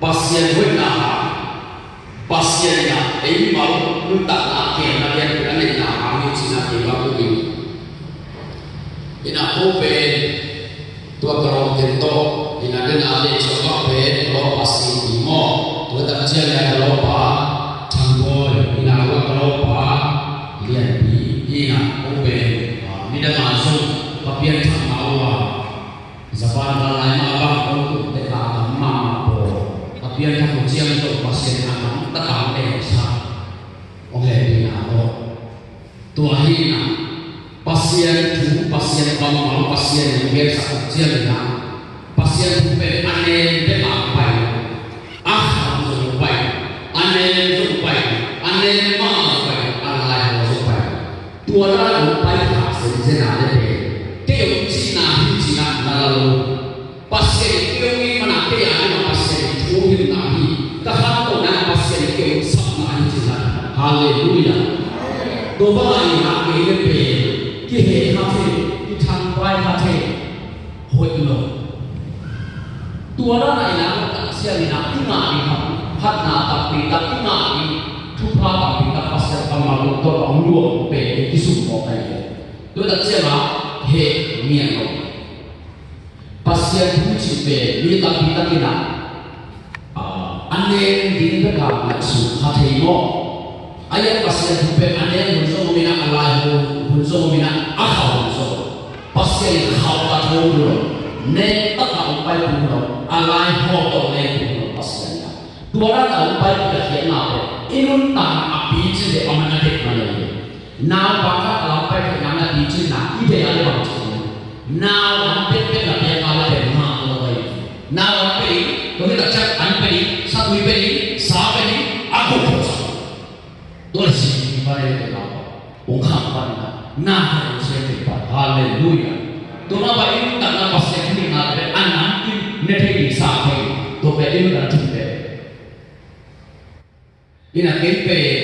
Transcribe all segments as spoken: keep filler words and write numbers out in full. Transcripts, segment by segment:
Pasian hoihna hang, Pasian in ah ei mimal nuntakna a kemna lianpi a neihna hang hi cih na kei bang kum in. Ina ko pen tua ka lawm ken tawh ina den a leh ciang bang pen ka lawmpa Singpi maw? Tua tak ciang ina ka lawmpa Thangbawi, ina ka lawmpa Lianpi, ina ko pen, ah, midang a zong ka pianthak mah uh a, Japan ka lai mah bang kong tum te ka tam mahmah paw. Ka pianthak uh ciang tawh Pasian a tam tak a hong lehsak. Hong lehpihna tawh. Tua hi ina Pasian thu, Pasian kammal, Pasian in hong gensak tak ciang ina Pasian thu pen a nen bek a pai lo. A kham zong pai, a nen zong pai, a nen mah zong pai, a lai haw zong pai. Tua dan a hong pai kha zenzen a leh pen kei hong cihna hi cih na na la lo. Pasian in kei hong it man a kei a ding a Pasian in thu hilhna hi. Ka khangto nang a Pasian in kei hong sapna hi cih na. Halleluiah. Tua bang a ina kei le pen kiheh kha thei, kithangpai kha thei. Hoih lo. Tua dan a i lak tak ciang ina i ngah ding khat, phatna tampi tak i ngah ding, thupha tampi tak Pasian kammal tawh a hong luah pen i kisum mawk ahi ve. Tua tak ciang a heh ngiat lo. Pasian thu cih pen mi tampi tak ina a nen ding bek a ngaihsun kha thei maw? A ian Pasian thu pen a nen hun zong om ina, a lai hun, hun zong om ina, a khauh hun zong om. Pasian in khauh tak hong hun lo, nen tak a hong pai hun lo, a lai haw tawh nen hun lo Pasian in. Tua dan a hong pai hun a khiatna pen i nuntakna a picin le a man a dek man a hi. Naupa khat a lam pai theihna na picin na i deih a le bang ci. Nau an pekpek na pek a le pen ngah lo pai. Nau an pe ding, tua hi tak ciang an pe ding, satui pe ding, sa pe ding, a kuk kuk sa. Tua le si ding pa le pe lau. Ong khang pa ding na, na ha lo se pe pa. Halleluiah. Tua na pa in tak na Pasian hi na pe an an in ne thei ding sa thei. Tua pe in na thei pe. Ina kei pen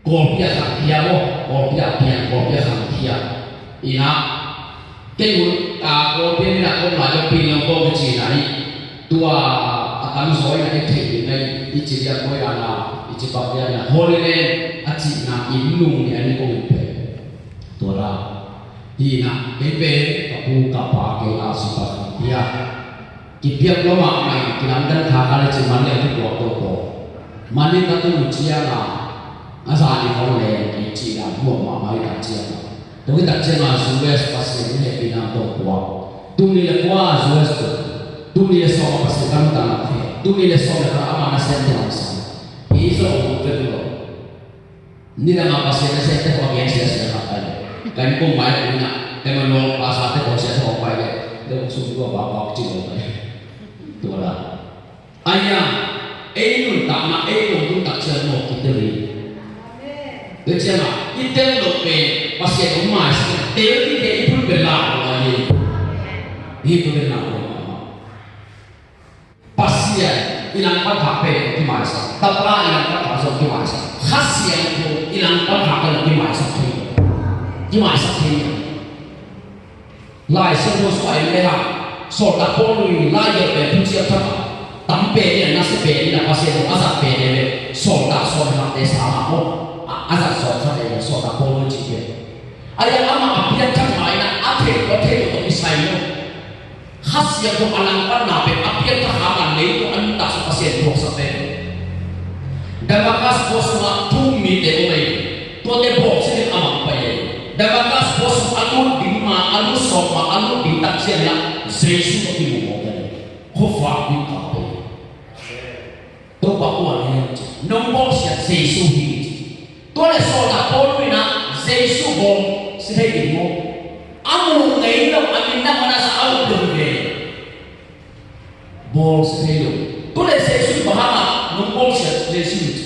Kawlpi a khangkhia maw, Kawlpi a piang, Kawlpi a khangkhia. Ina kei un a Kawlpi a mina kawm lai lo pin lo kawm ci na hi. Tua a kan zaw ina i thei ding na hi, i ci lian maw ina, i ci pak lian ina Holy Land a ci na inn nung ni a ni kong in pe. Tua la. Hi na, kei pen ka pu ka pa kei a si pa khangkhia. Kipiak lo mahmah in kilamdang kha ka le ci man le a kituak to ko. Man in ka tun ciang a, a zan in hong leng kei ci dan huam mahmah in a ciang a. Tua hi tak ciang a U S Pasian in hehpihna tawh puak. Tuni le kua U S to. Tuni le sawm a Pasian kan tang a the. Tuni le sawm le kha amah na sem tang a sa. Pi zo ong vet lo. Nidang a Pasian na siate khua gen siasia khat ai. Kan kong mai kong na, Emmanuel pastor te khua siate khua pai le, le kong sum tua ba ba ci lo pai. Tua la. Aya, ei nuntakna, ei kong nuntak cian mawk kitel hi. Tua cian a, kitel lo pe, Pasian kong mai siate, tel kite i phun bel la lo ai. Hi tu bel la lo ai. Pasian i langpan khak pen kimaisak, Tapa i langpan khak zong kimaisak, Kha Siangtho i langpan khak pen kimaisak thei, kimaisak thei. Lai Siangtho sung a en le hang, Sawltak Paul in lai gelh pen thuciam thak a tam pen in a, nasia pen in a, Pasian zong a zat pen in a, Sawltak Saul hangte sa mah maw, a, a zat Saul sa pen in a, Sawltak Paul in ci pen. A yang amah a piangthak mah in a, a thei, a thei tawh kisai maw. Kha Siangtho a langpanna pen a piangthak hang a leitung a nuntak sung Pasian thuaksak pen. Damascus khua sungah thu um mite om ei. Tuate bawlsia ding a mang pai ei. Damascus khua sung a lut ding ma, a lut sawm ma, a lut ding tak ciangin ah Jesu tawh kimu mawk ei. Khuavak ding kal pen. Topa kua na hiam ci, nong bawlsia Jesu hi ci. Tua le sawltak Paul in ah Jesu bawlsia thei ding maw? A muh ngei lo, a minam a na sa a up lo hi ve. Bawlsia thei lo. Tua le Jesu bang hang a nong bawlsia Jesu hi ci.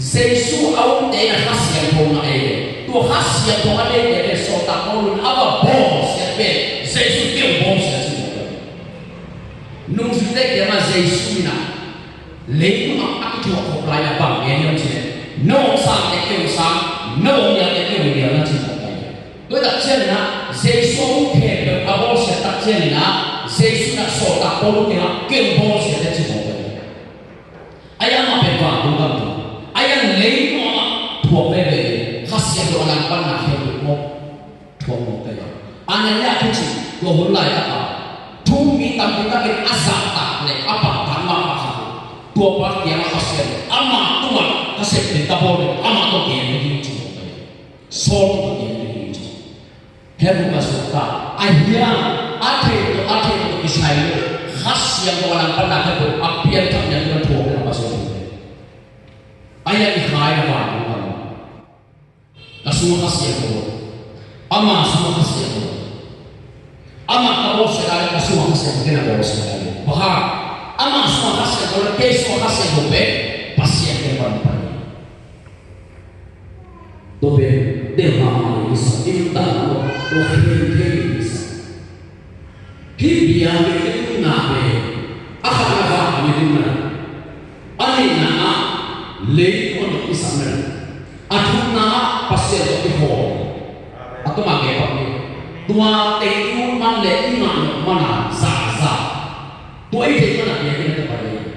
Jesu a umte in a Kha Siangtho ngah ei ve. Tua Kha Siangtho a neite le sawltak Paul in a va bawlsia pen Jesu keu bawlsia ci maw? Nungzuite kiangah Jesu in ah Leitung ah a kithuah khop lai-in ah bang gen hiam cih leh, na hong sangte kei hong sang, na hong nialte kei hong nial na ci mawk lai. Tua tak ciangin ah Jesu a hong khempeuh a bawlsiat tak ciangin ah Jesu in ah Sawltak Paul kiangah kei hong bawlsia teh ci mawk ve. Ahi hang amah pen vantung gamgi. Ahi hang leitungah thuak veve. Kha Siangtho a langpanna khempeuh mawk thuak mawk ve. Anania kici tua hun laitak a thu-um mi tampi takin a zahtak leh a pangtang mahmah khat uh. Tua pa kiangah Pasian in amah tungah ka sepna ka bawl in amah tawh gen ding ci mawk ve. Saul tawh gen ding ci. Hih bang a sawltak a hiam, a theih tawh a theih tawh kisai lo. Kha Siangtho a langpanna khempeuh a piangthak nial ding a thuak ding a Pasian thu. Ahi hang i kha in a vantung gam. Ka sungah Kha Siangtho. Ama sungah Kha Siangtho. Amah ka bawlsia lai, ka sungah Kha Siangtho ken a bawlsia lai. Bang hang? Ama sungah Kha Siangtho le kei sungah Kha Siangtho pen Pasian ken pan pan. Tua pen delh mahmah ding i sa, i nuntakna tawh tua khen thei ding i sa. Hih biakinn i tunna pen a khatna vantung i tunna, a nihna ah leitung a nop i sakna, a thumna ah Pasian tawh i khawl, a tawm a kei pak ding. Tua teng i ut man le i ngah nop man a za za. Tua i theih man a biakinn a kipai ding.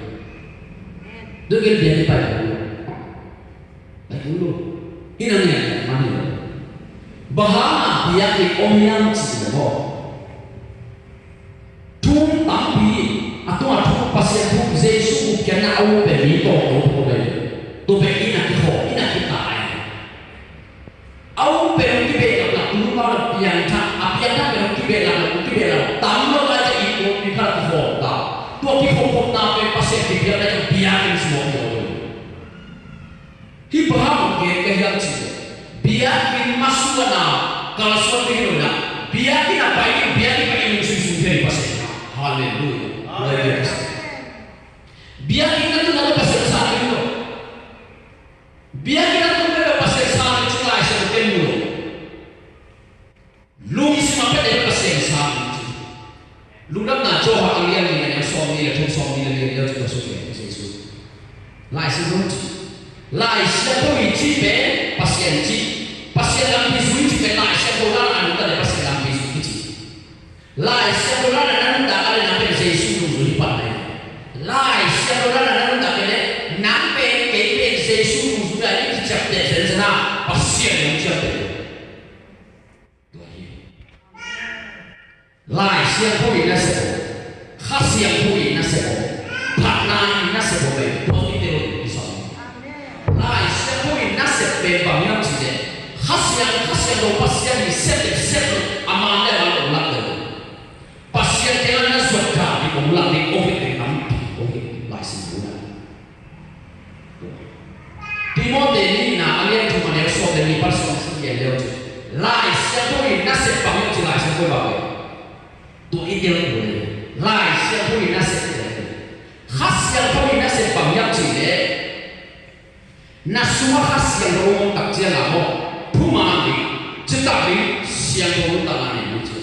Tua i gen biakinn pai ding. Ka tung lo. Hih na ngiat mah hi lo. Bang hang a biakinn om hiam cih leh maw, thu-um tampi, a tung a thu-um, Pasian thu-um, Jesu gupkhiatna a um pen mi tawh a um peuhmah hi. Tua pen inn ah kikhawl, inn ah kitai. A um pen hong kibehlap lap, tu-in hong piangthak, a piangthak pen hong kibehlap lap, hong kibehlap lap. Tam lo lai teh i tuampi khat ah kikhawl ta. Tua kikhawl khopna pen Pasian kipiak lai teh biakinn sung ah om hi lo. Hih bang hang gen ka hiam cih leh, biakinn masuan a kalsuan ding hi lo in ah, biakinn ah pai ding, biakinn pai ding sung sung thei Pasian. Halleluiah. Halleluiah. Biakinn na tun a lo Pasian sang ding hi lo. Biakinn na tun a lo Pasian sang ding hi lo, Lai Siangtho ken mu lo. Lungsim a pia ding Pasian sang ding ci. Lungdamna Johan a lian nih a neu sawmnih le thum, sawmnih le li a neu thum, Jesu. Lai Siangtho in ci. Lai Siangtho in ci pen Pasian ci. Pasian lampi zui ci pen Lai Siangtho in a nuntak leh Pasian lampi zui ci. Lai Siangtho in a nuntak leh nang pen Jesu nungzui hi pah leh. Lai Siangtho in a nuntak leh nang pen kei pen Jesu nungzui a i kiciamteh zenzen a Pasian in hong ciamteh. Tua hi. Lai Siangtho in nasep aw, Kha Siangtho in nasep aw, phatna in nasep aw, tua hi te aw, i sawm. Lai Siangtho in nasep pen bang hiam cih leh, Kha Siang, Kha Siangtho Pasian in sep, sep, a man le a man ong lak le. Pasian teng a na zuat ding ong lak ding, ong hi teng tampi, ong hi Lai Siangtho in. Timoti nihna a lian thum a neu sawm le nih pan sawm le sagih a neu thum. Lai Siangtho in nasep bang hiam cih, Lai Siangtho bang hiam. Tua i tel uh le. Lai Siangtho in nasep bang hiam. Kha Siangtho in nasep bang hiam cih leh. Na sungah Kha Siangtho om tak ciangin maw. Thuman ding, citak ding, siangtho nuntakna nei ding ci.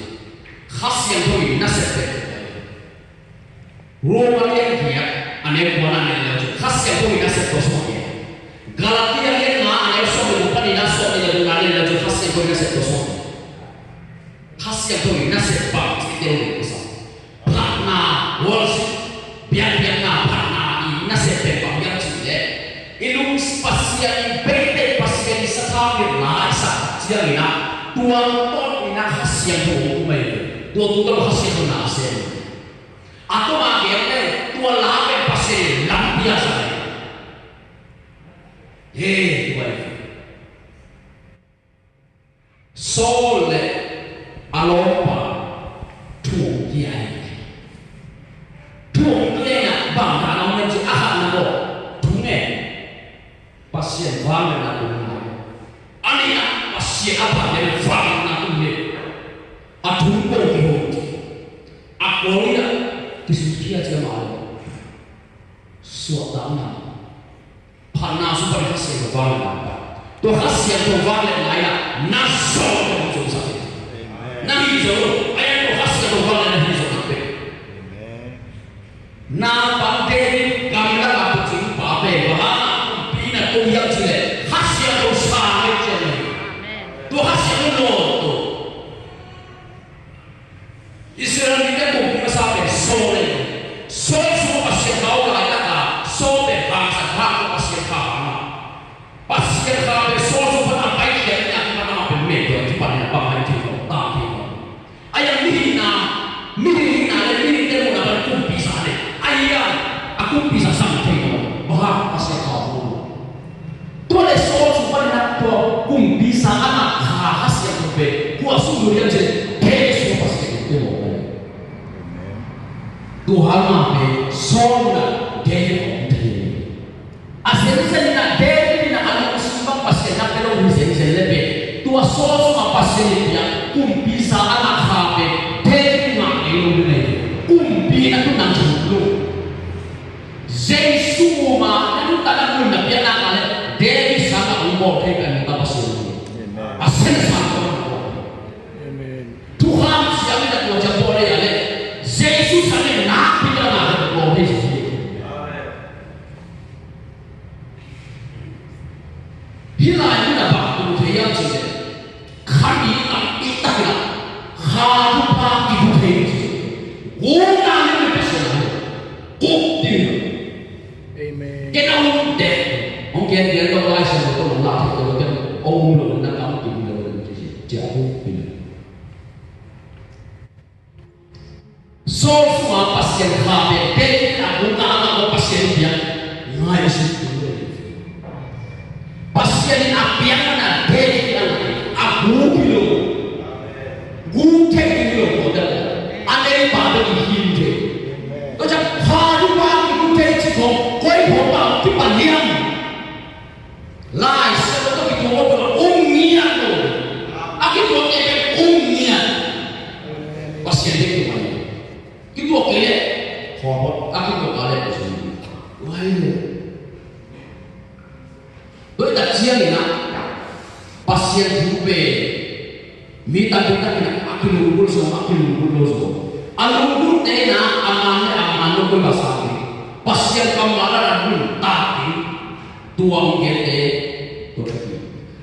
Kha Siangtho in nasep bang hiam. Roma lian giat a neu kuana a neu le cu Kha Siangtho in nasep tua sawm hi. Galati a lian nga a neu sawm le guk panin a sawm le gukna a neu le cu Kha Siangtho in nasep tua sawm hi. Kha Siangtho in nasep bang ci teu le tua sawm. Phatna, worship, biakpiakna phatna in nasep pen bang hiam cih leh i lung Pasian in, beite Pasian in sathau in laisak ciangin ah tua tawh in ah Kha Siangtho hong um hi. Tua tu tawh Kha Siangtho na a sem. A tawm a gen le tua la pen Pasian in lampi a sa hi. He, tua hi. Saul le a lawmpa thu hong kia hi. Thu hong kia in ah bang dan a om hiam cih a khatna maw, thu ngen. Pasian vangliatna tung ngai. A nihna Pasian a vangliatna tung hi. A thu kong kihong ci. A kong in ah kisutkhia ciang mah lo. Suahtakna. Phatna sung pan Kha Siangtho vangliatna. Tua Kha Siangtho vangliatna in ah na zawh lo, na zawh sak hi. Amen. Na hih zo lo. A ian tua Kha Siangtho vangliatna hih zo nak pe. Amen. Na pan David gamlak a tuucing pa pen bang hang a kumpi na tung hiam cih leh Kha Siangtho sang hi ciang hi. Tua Kha Siangtho nawn tua. Israel mite kumpi masa pen Saul hi. Tua hal mah pen Saul in ah David a om thei. A zenzen in ah David in ah a lungsim bang Pasian na pia lo hi zenzen le pen, tua Saul sungah Pasian in piak kumpi za a ngah kha pen David in ngah ngei lo hi. Kumpi na tun nang thuk lo. Jesu um a na tun ta na mun na piak nak leh David sangin hong bawl thei pen ta Pasian hi. Amen. A sen sang tawh hong bawl. Amen. Thukham siam in a tua ciang bawl leh a leh Jesu sangin nakpi tak na bawl thei hi. Hih lai mun ah bang tung thei hiam cih leh, kha mi tampi tak in ah kha thupha kibu thei hi. Gukna nih Pasian a hi. Guk ding. Amen. Ken a hong dek, hong gen gen lo Lai Siangtho tawh hong lak thei lo, ken hong um lo na kam kim lo na ci ci a hong pil. Saul sungah Pasian kha pen David in a gukna a ngah lo Pasian in piak ngai a si tu lo. Pasian in a piak na David in a ngai a guk hi lo. Guk thei ding hi lo ko dan a nei pa pen i him thei. Tua ciang kha thupha kibu thei ci khong koi khong bang kipan hiam? Lai Siangtho tawh kituak lo, um ngiat lo. A kituak kei pen um ngiat. Pasian deih tua hi. Kituak kei leh khua phot, a kituak kei leh Pasian deih. Wai le. Tua hi tak ciangin ah Pasian thu pen mi tampi takin a kilunggulh zaw, a kilunggulh lo zaw. A lunggulhte in a man le a man lo koi basa ding. Pasian kammal a nuntak ding. Tua hong gente tua thak hi.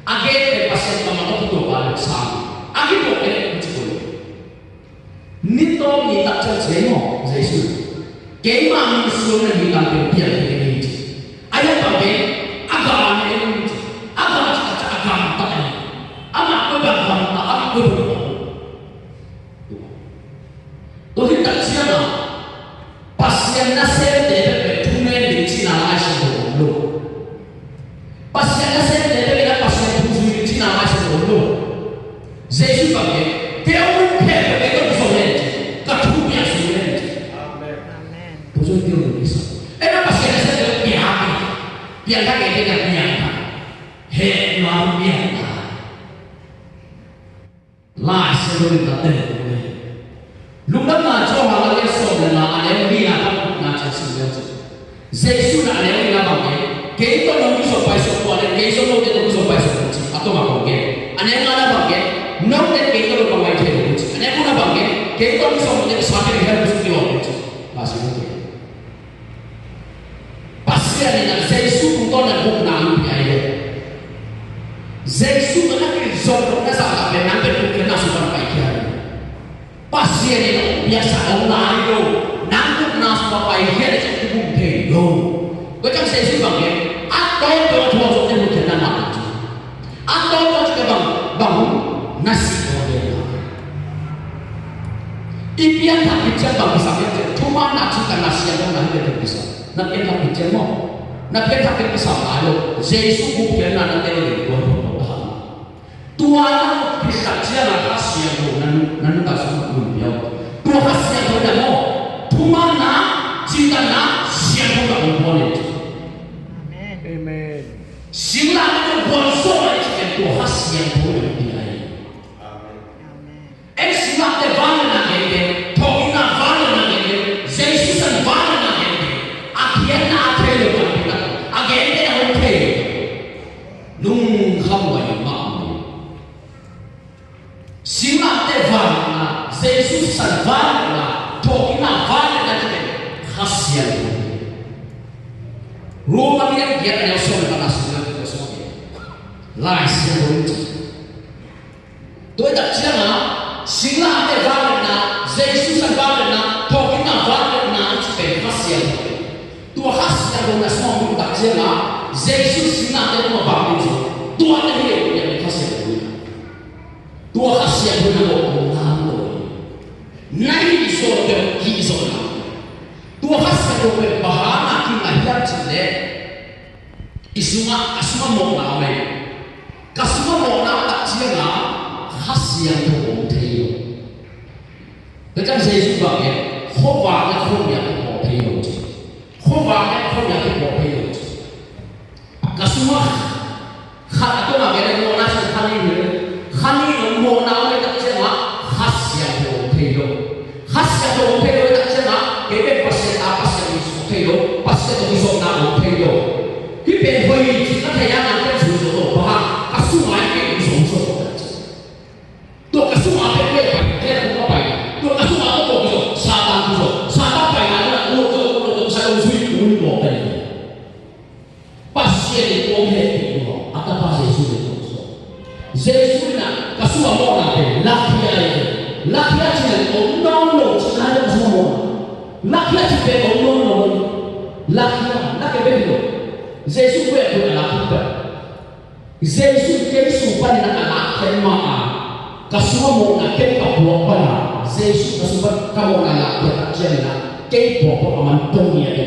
A gente Pasian kammal a kituak a le sa ding. A kituak le a ci koi. Ni tawp ni tak ciang ci maw Jesu. Keima min suang na mi tampi piang ding hi ci. A hiang bang pen a gam a ne ci. A gam ci a gam tak a ne. Amah koi bang gam tak, amah koi bang gam. Tua hi tak ciang a Pasian nasemte peuhpeuh thumen ding cihna Lai Siangtho om lo. Pasian nasemte peuhpeuh in a Pasian thu zui ding cihna Lai Siangtho om lo. Jesu bang gen, kei hong um khempeuh kei tawh kizom hen ci, ka thu piang zui hen ci. Amen. Thu zui piang zui kisa. Ei na Pasian nasemte piang piang. Piang kha kei teh na piang kha. He na piang kha. Lai Siangtho in ka tel kul hi. Lungdamna Johan a lian sawm le nga a neu lina pan gukna ciang sim leu cin. Jesu in a neu lina bang gen, kei tawh nong kizom paisuk uh a leh kei zong note tawh kizom paisuk uh ci. A tawm a kong gen. A neu ngana bang gen, note kei tawh nong bang ngai thei uh ci. A neu kuana bang gen, kei tawh kizom uh a leh sa kei hel uh ci, kilawm uh ci. Lai Siangtho in. Pasian in a Jesu tungtawn a gukna hong pia hi. Jesu tawh na kizom loh na zahtak pen nang pen gukna sung pan paikhia hi. Pasian in hong piaksa hong la hi lo. Nang gukna sung pan paikhia le cin kibum thei lo. Tua ciang Jesu bang gen, a tawptawp a thuak zawh te gukna ngah ci. A tawptawp cih bang, bang hun na si ko ve na. I pianthak khit ciang bang kisam hiam cih leh thumanna, citanna, siangthona hi ve, tua kisam. Na pianthak khit ciang maw, na pianthak khit kisam lai lo. Jesu gupkhiatna na tel ding tua hi lo. Tua na gupkhiat tak ciang a Kha Siangtho na nu, na nuntak sung mun pia uh. Tua Kha Siangtho na maw, thumanna, citanna, siangthona hong pua in. Amen. Amen. Singlamteh tawh gualzo a i cih pen tua Kha Siangtho in hong pia hi. Amen. En singlamteh vangliatna genteh, thawhkikna vangliatna genteh, Jesu san vangliatna genteh, a khiatna a thei lo tampi tak a genteh a hong thei lo. Lungkham huai mahmah. Singlamteh vangliatna, Jesu san vangliatna, thawhkikna vangliatna cih pen Kha Siangtho. Roma lian giat a neu sawm le khatna sung na tua sawm. Lai Siangtho in ci. Tua hi tak ciang a singlamteh vangliatna, Jesu san vangliatna, thawhkikna vangliatna i cih pen Kha Siangtho. Tua Kha Siangtho na sung a hong tak ciang a Jesu singlamteh tungah bang ding zaw, tua na hi lo, tua pen Kha Siangtho hi. Tua Kha Siangtho na bawl kul nang lo hi. Na hih zawh deuh hih zawh nang. Tua Kha Siangtho pen bang hanga kinga hiam cih leh i sungah, a sungah mawhna om ei. Ka sungah mawhna om tak ciang a Kha Siangtho om thei lo. Tua ciang Jesu bang gen, Khuavak le khuamial kibawl thei lo ci. Khuavak le khuamial kibawl thei lo ci. Ka sungah khat a tungah kei le mawhna ci kha ni hi. Kha ni lo mawhna om tak ciangah Kha Siangtho om thei lo. Kha Siangtho om thei lo tak ciangah kei bek Pasian ta Pasian i suak thei lo. Pasian tawh kizopna om thei lo. Hih pen hoih ci ka thei a, nang pen sung zo lo. Bang hang? Ka sungah i kei i zong zo lo. Tua ka sungah pek pek pai, tua ka pai. Tua ka sungah tua tua kizo, Satan kizo. Satan pai na na tua tua tua tua sa tua sui tua tua pai. Pasian in tua hehpih tua, a tapa Jesu in tua kizo. Jesu in a ka sungah mawhna pen lakhia ei. Lakhia cih leh om nawn lo cihna hi, ka sungah mawhna. Lakhia cih pen om nawn lo. Lakhia, lakhia pen lo. Jesu pen tua lakhia pen. Jesu kei sung panin a lakkhiat mah a, ka sungah mawhna kei ka puak pan a, Jesu ka sung pan ka mawhna lakkhiat tak ciangin a, kei puak pan a man pong ngiat hi.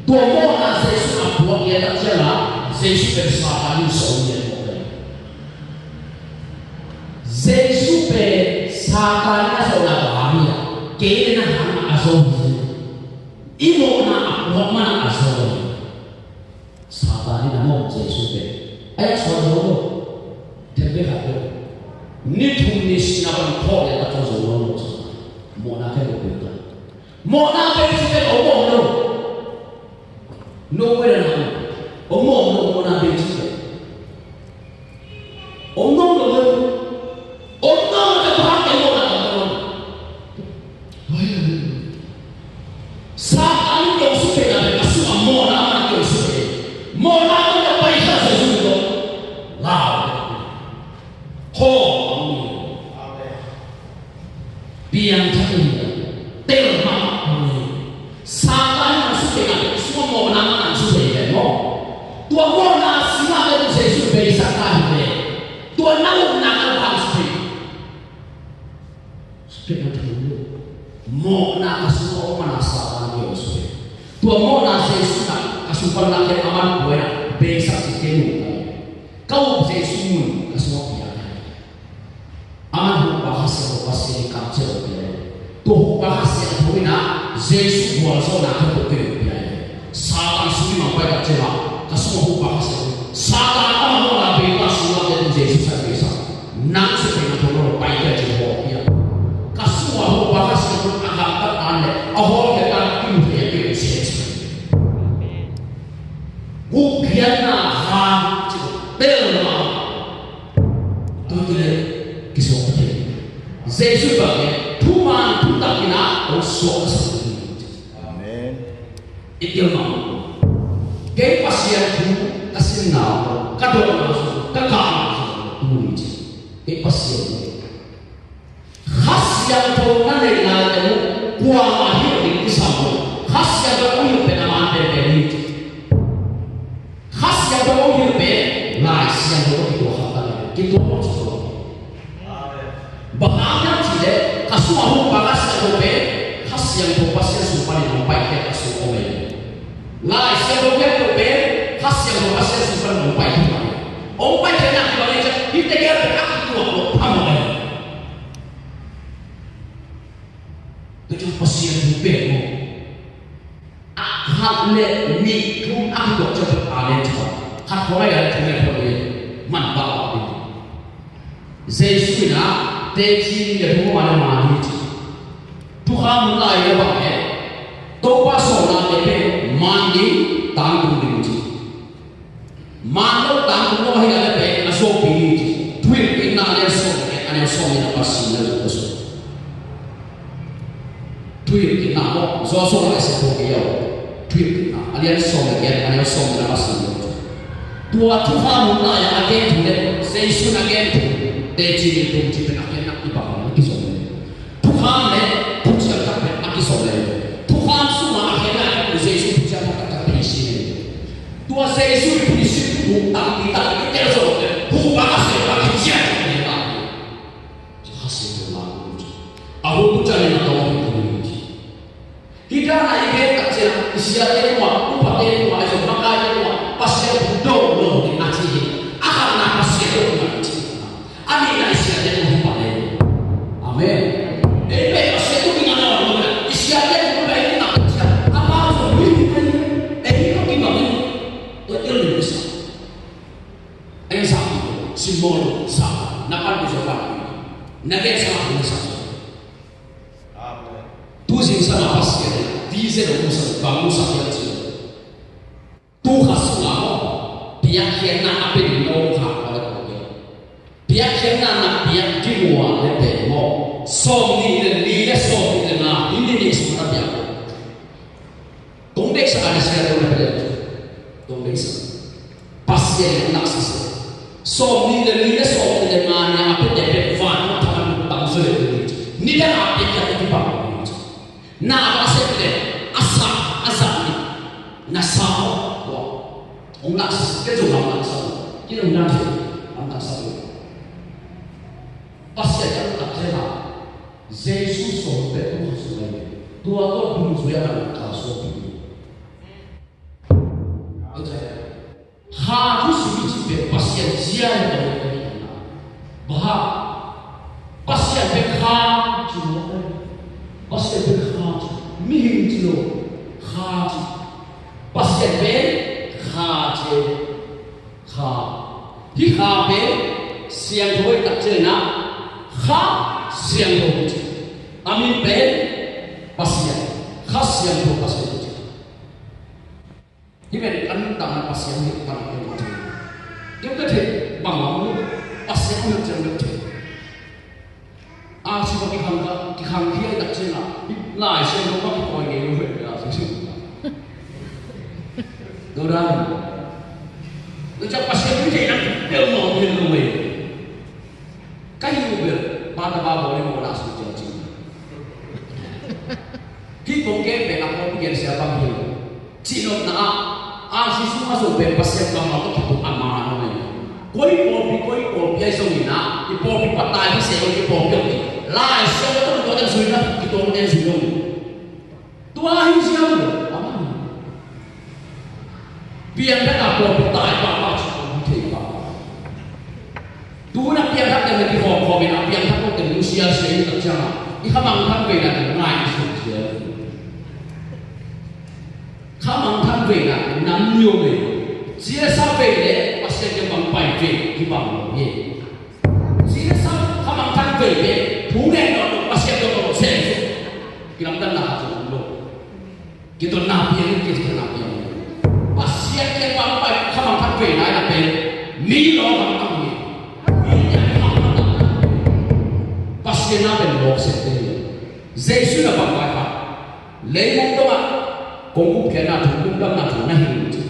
Tua mawhna Jesu a puak ngiat tak ciangin a, Jesu pen Satan in sawm ngiat mawk hi. Jesu pen Satan in a zawhna ka hang hi a, kei le na hang a zo hi. I mawhna a puak man a zo hi. Satan in a mawh Jesu pen. Ai a suan zo lo. Thembe khat lo. Ni thum ni sina ban khawh le ta zo lo lo. Mawhna khen lo pe ta. Mawhna pe ci pe lo mawh lo. No way na. O mawh lo mawhna pe ci pe. Om nawn lo. Om nawn lo, ka bang ka mawhna ka om nawn. Satan in kei hong sukteh na pen ka sungah mawhna man kei hong sukteh. Mawhna man ka pai kha Jesu lo. Lau. Ho. Piangthak in tel mahmah kong hi. Satan in a sukteh a, i sungah mawhna man a sukteh hi maw? Tua mawhna sungah le tu Jesu beisak ta hi ve. Tua na upna ka bang sukteh. Sukteh na thu lo. Mawhna ka sungah om man a Satan in sukteh. Tua mawhna Jesu in ka sung pan lakhiat a man buai a beisak cih kei mu ka hi. Ka up Jesu mun ka sungah piang hi. Aman Huhpa Kha Siangtho Pasian in kamciam lo pia hi. Tua Huhpa Kha Siangtho in a Jesu gualzawhna khat tawh kei hong pia hi. Satan sung i mang pai tak ciangin a ka sungah Huhpa Kha Siangtho. Satan amah mawhna bei ta sung lam te tu Jesu sa kei sa. Nang sung kei na thong lo pai kei a cin hawh pia. Ka sungah Huhpa Kha Siangtho a gamtat tan le a hawlkhiat tan a kimu thei a kei hong sia cin. Gupkhiatna hang cih tel mah. Tuite kisuak ta thei. Jesu bang e thuman thutak in a hong suak ka sak ding. Amen. I tel mah. Kei Pasian thu ka sinna, ka dotna, ka kahna tu ni ci. Kei Pasian thu. Kha Siangtho na neih lai teng uh kuamah hilh ding kisam lo. Kha Siangtho hong hilh pen a man penpen hi. Kha Siangtho hong hilh pen Lai Siangtho tawh kituak kha ta hi. Kituak lo ci lo. Bang hang hiam cih leh ka sungah Huhpa Kha Siangtho pen Kha Siangtho Pasian sung panin hong paikhia ka sung om hi. Lai Siangtho khempeuh pen Kha Siangtho Pasian sung panin hong paikhia hi. Hong paikhia nak hi bang hi ciang hihte gel pen a kituak lo phamawh hi. Tua ciang Pasian thu pen maw? A khat le nih thum a kituak ciang pen amen ci bang. Khat khawng a hi a le thum le thum le man bang a ding. Jesu in a teci ni le thum a man le man hi ci. Thukham hun lai le bang e. Topa sawlnate pen man ding, tangtung ding ci. Man lo tangtung lo ahi a le pen a sawpi hi ci. Thuhilhkikna a lian sawm le giat a neu sawm in a Pasian lo zo. Thuhilhkikna maw, Joshua Lai Siangtho kei a, Thuhilhkikna a lian sawm le giat a neu sawm in a Pasian lo zo. Tua thukham hun lai-ah a gen thu le Jesu in a gen thu, teci ni le thum ci pen a genna i bang a kizom le. Thukham le thuciam tak pen a kizom le. Thukham sungah a genna Jesu thuciam tak tak pheisin le. Tua Jesu i pheisin thu tampi tak i tel zo le. Huhpa Kha Siangtho a thuciam tak le. Kha Siangtho la kum ci. A hun kum ciangin a tawng hi kum ci. Hih dan a i gen tak ciang i siate tungah, upate tungah, i zong makaite tungah Pasian thu do lo ding a ci hi. A khatna Pasian do ding a ci. A nihna i siate tungah hi pah le. Amen. Ei pen Pasian do ding a na Ken sa ma sa. Amen. Tu zingsang a Pasian in vision a musak, bang musak hiam cih leh, tu kha sungah maw, piakkhiatna a pia ding na om kha, ka lak kong pia. Piakkhiatna na piak ding uh a leh pen maw, sawmnih le li le sawmnih le nga, hih ni nih sung na piak uh. Kong deihsak a na sia lo na pia leh, kong deihsak. Pasian in a nak sese. Sawmnih le li le sawmnih le nga nih a piate pen van a thaman tam zaw le ni. Nidang a piakkhiat a kibang lo ni. Na va sep leh a sa, a zat ni. Na sa aw. Tua. Hong nak sese, ken zong lam nak sa. Ken hong nak sese, lam nak sa. Pasian in a nak sese. Jesu sawm pek tu kha sung lai. Tua tua dungzui a man ka sawm pek. Kha thu sim i cih pen Pasian zia hi lo. Bang hang? Pasian pen kha ci lo. Pasian pen kha ci. Mihing ci lo. Kha ci. Pasian pen kha ci. Kha. Hih kha pen siangtho hi tak ciangin ah Kha Siangtho ci. A min pen Pasian. Kha Siangtho Pasian ci. Hih pen kan nuntakna Pasian hi, kan nuntakna Pasian. Kei ka thei bang lam lo, Pasian ka thei. A si bang kikhang ka, kikhang khia tak ciang a, Lai Siangtho bang kipoi ngei lo, hei, Lai Siangtho. Lo dan. Lo ciang Pasian ka thei nang, lo mawk hi lo, hei. Ka hi uh bel, Barnaba bawl in mawhna sung ciang cing. Hih kong gen pen a pawlpi gensia bang hi lo. Cihnopna ah, a si sung a sung pen Pasian kammal tawh kituk a man uh hi. Koi pawlpi, koi pawlpi ahi zongin ah, i pawlpi patai hi se, i pawlpi ahi. Lai Siangtho tawh kituak den zui na, kituak den zui lo. Tua hi ziau lo, amen. Piangthak a pawlpi tai pahpah ci pawlpi thei pahpah. Tu-in a piangthak teng na kihawmkhawm in a piangthak tawh teng nusia sia i tak ciang a, i khamangthang veina teng ngai i suk sia. Khamangthang veina teng nam nio veina. Sia sa vei le Pasian kiang bang pai vei kibang lo hi. Sia sa khamangthang vei le thu ngen lo Pasian kiang bang sem. Kilamdanna khat zong om lo. Kituakna piang, kituakna piang. Pasian kiang bang pai khamangthang veina in a pen mi lawng khamangthang hi. Mi ngiat khamangthang. Pasian na pen lawng sem te hi. Jesu na bang pai kha. Leimong dongah kong gupkhiatna thu, lungdamna thu na hi uh ci.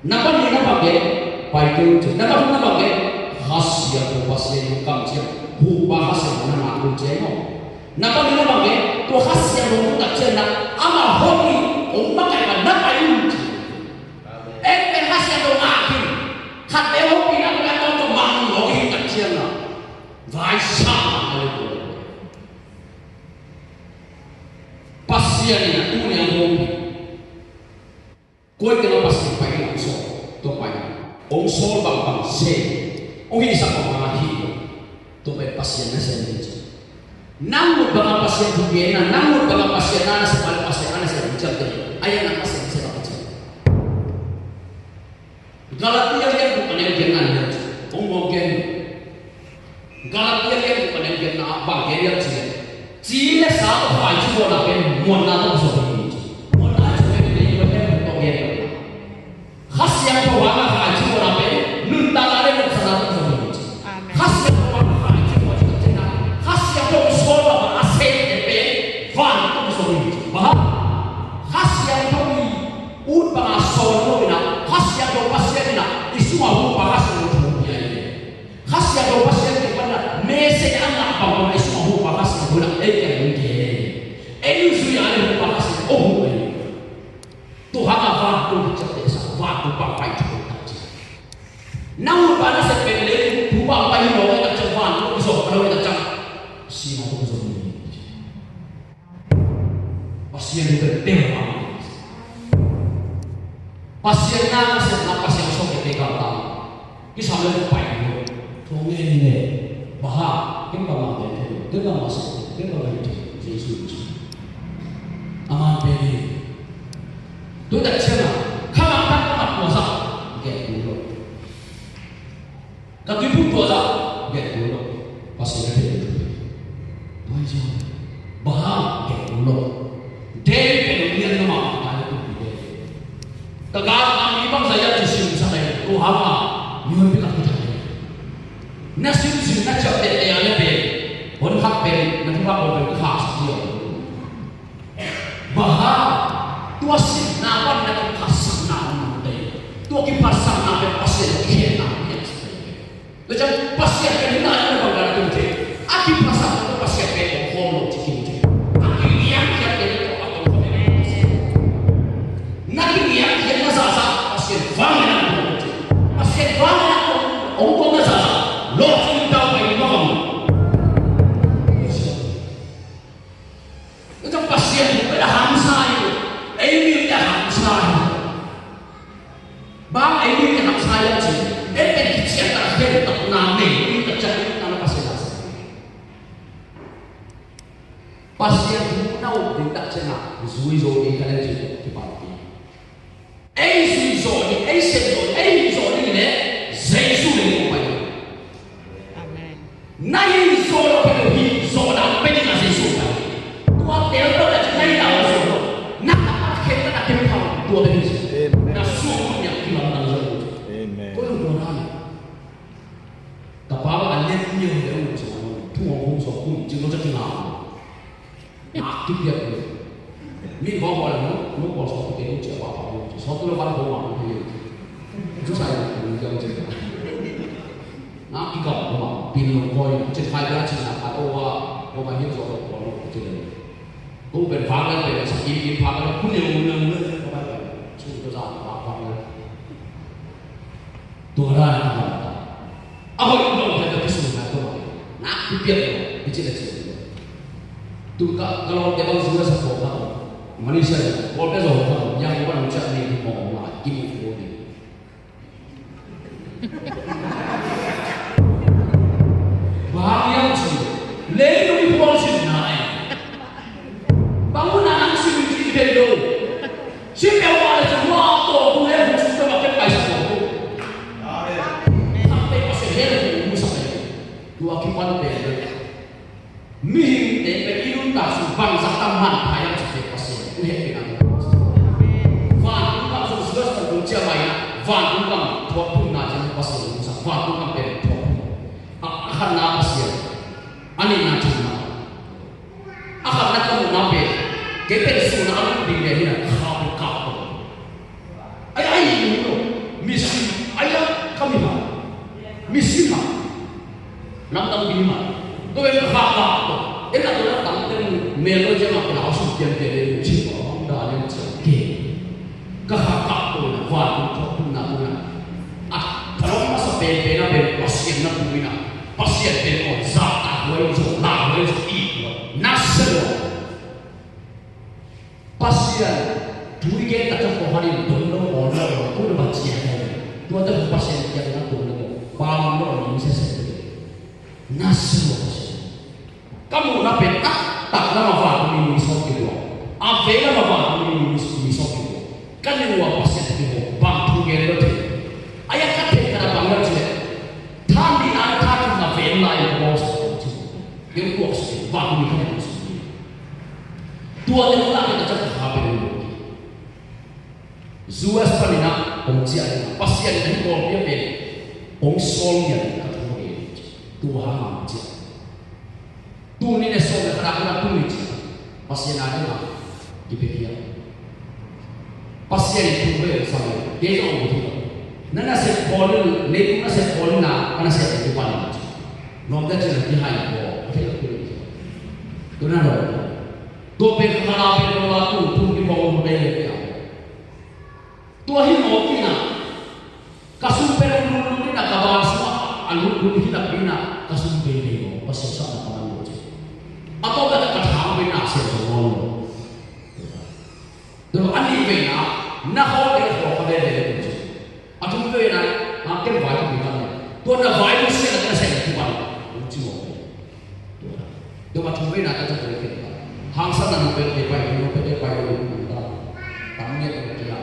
Number nih na bang e, pai kei un ci. Number thum na bang e, Kha Siangtho Pasian in kamciam, Huhpa Kha Siangtho na ngak un ci e maw. Number nih na bang e, tua Kha Siangtho na ngak ciangin amah hong hi, hong makaih bang na pai un ci. Ei pen Kha Siangtho ngak hi, khat vei hong pi na pen a tawntawm mang lo hi tak ciangin a. Vai sa, hallelujah. Pasian in a tuni a hong pi. Koi teng a Pasian pai in hong sawl, tua pai in hong sawl bangbang sem, hong hisap bangbang a hih, tua pen Pasian nasem hi ci. Nang ut bang a Pasian thu gen a, nang ut bang a Pasian na nasem a, Pasian na nasem hi ciamteh. Ahi hang nang Pasian nasem a Pasian. Galatia lian guk a neu giatna lian ci. Hong muang gen. Galatia lian guk a neu giatna ah bang gen hiam cih leh, ci le sa tawh khaici bawlna pen muanna tawh kisawm hi ci. Muanna tawh kisawm hi ci. Kha Siangtho hangah khaici bawlna pen nuntakna le nopsakna tawh kisawm hi ci. Amen. Kha Siangtho hangah khaici bawlna pen, Kha Siangtho sawl bangah a sem te pen van tawh kisawm hi ci. Bang hang? Kha Siangtho i ut bangah sawl lo in ah, Kha Siangtho Pasian in ah i sungah Huhpa Kha Siangtho thu pia hi. Kha Siangtho Pasian kiang pan a message a ngah bangbang i sungah Huhpa Kha Siangtho in ah ei kiang hong gen. Ei nungzui a le Huhpa Kha Siangtho hong huh ei. Tua hangah vantung ciaptehsa, vantung bang pai thei tak ciang. Nang Huhpa nasem pen le, Huhpa pai hi lo tak ciang vantung kisawm ka lo tak ciang. Singapore zong hi. Pasian pen teu a. Pasian na nasepna, Pasian sawm tete gamta. Kisam le pai lo. Thu ngen hi le. Bang hang, ken bangmah pen thei lo. Ken bangmah sep, ken bangmah thei. Jesu ci. Aman pen hi. Tu tak ciang a. Khamangthang ka mat tua sa. Gen tu lo. Ka tuiphum tua zah, gen tua lo. Pasian a thei. David pen hong lian mahmah ta hi, kum pi te. Ka gal a mi bangzah i a ci simsak ei, ko hang a mi honpi khat hi ta hi. Na simsim na ciapteh teh a le pen, hon khat pen na thupha ko pen khaksak hi a. Bang hang, tua simna pan na kiphatsakna om te. Tua kiphatsakna pen Pasian kikhenna hi a. Leh ciang Pasian ka hihna in a bang dan a tung thei. A kiphasak tua Pasian pen hong khawm lo ci kim thei. A kiniamkhiat pen tua a tong khawm pen Pasian. Na kiniamkhiat na zahzah Pasian vanglian a tong thei. Pasian vanglian a tong, hong tong na zahzah. Lawhcing tau pai ma bang. Leh ciang Pasian pen a hamsa hi. Ei mi pen a hamsa hi. Bang ei mi pen hamsa hiam cih leh, ei pen kician tak, khen tak na nei, ei mi tak ciang na Pasian a sa. Pasian thu na up ding tak ciang a, zui zo ding ka lem cih leh kipan ding. Ei zui zo ding, ei sem zo ding, ei hih zo ding leh Jesu leh ko pai. Amen. Na hih zawh loh pen uh hih zawh dan pia ding a Jesu pai. Tua tel peuh na ci na hih dan uh zawh loh. Na na pat khen na na khen pha tua pen uh. Amen. Na suah uh niang kilam dan zawh uh. Amen. Ko lung tua dan. Ka pa a lian niang le uh zawh loh. Thu hong hong zawh uh cing lo ca kila. Nak kipiak lo. Mi ko ko lo, no ko so ko te ko cia pa pa lo. So tu lo ban ko ma ko ye. Ju sai lo ko ye cia. Nak kikap ko ma, pin lo ko ye. Cia kai la cia na ka to wa, ko ma ye so ko lo ko cia. Ko ben pa la ben sa ki ki pa la kun ye lo lo ko ba. Su ko sa pa pa la. Tua dan a, a hoih lo hi a, ka kisun na tua, nak kipiak lo, i cih le cih lo. Tu ka, ka lawmte bang zu a sa ko kha, Malaysia, ko pe zo kha, yang ko ban ciah ni mo ma, ki mu ko ni. Bang yang ci, le lu i pawl sin na e. Bang na ang sin ci de lo. Sim peuhmah le cun hua tawh tung le hun sim peuhmah kep paisa tawh tung. Amen. Khamte Pasian hel hun musak le. Tua kipan pen le. Mihingte pen i nuntak sung bangzah tam man phai ang cihte Pasian. U heh pen ang. Vantung kam sung suas kan tung cia mai na. Vantung kam thuak phun na cia Pasian musak. Vantung kam pen thuak phun. A, a khatna Pasian. A nihna thumna. A khatna ka muhna pen, kei pen sun a lut ding le hi na, kha pen kap ko. Ai, ai, hi lo. Mission, ai, ai, ka mi ha. Mission ha. Lamdang ding ma. Tua pen kha kap ko. En na tua lamdang teng mel lo ciang a pen a sum pian pian le ci ko. Hong da le ci ke. Ka kha kap ko na, vantung thuak phun na ko na. A, ka lawm masa pen pen a pen Pasian na pu ina. Pasian pen aw, zahtak huai zo, lah huai zo, it huai. Na sia lo. Pasian thu i gen tak ciang kawhhal in don lo, awn lo, awn lo, kua na va ciah lo. Tuate Pasian kiang na don lo, pam lo, ning sese lo. Na sia lo Pasian. Ka muhna pen a taktak lam a vantung mi sawt kituak. A vei lam a vantung mi sawt kituak. Ka neu a Pasian kiho bang thu gen lo thei. A ya ka thei ka na bang lo thei. Than dihna tha thumna ven lai in ka bawl sa lo thei. Keu tuak sa thei. Vantung mi ka neu sa thei. Tua te mu la ka ca ka kha pen lo. Zuas panin ah hong ciah ding a, Pasian in hih pawlpi a pen hong sawl ngiat ding ka thu a gen. Tua hang hong ciah. Tuni le sawm le khat a kona tuni ciah Pasian a ding a kipia khia. Pasian in thu ve hong sam le kei zong hong thu. Na nasep pawl in, leitung nasep pawl in a ka nasep ding kipan in. Lawmte cin a kihai pawl a thei lo kul. Tuna lo. Tua pen ka la pen lo la tu, tu ki pawl lo dei le pia. Tua hi mawk in a, ka sum pen hong lutlut in a, ka van sungah a lutlut hi napi in a, ka sum veivei mawk, Pasian sapna ka man lo ci. A tawpna ka thang pen na sian zo nawn lo. Tua a nih veina, na khawh le khawh kha veve lo ci. A thum veina, a kem vai ka mi kan le. Tua na vai lo sian a ka sian ki pan, lo ci mawk. Tua, tua a thum veina ka ca tua kem pan. Hangsan na nu pen te pai, nu pen te pai lo, nu ta. Tam ngiat lo ci a.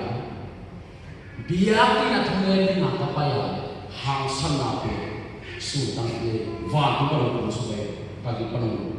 Biakinn a thungen dingah ka pai a, hangsanna pen suntang te, vantung pan hong tung suk ei, ka gik pan hong tung.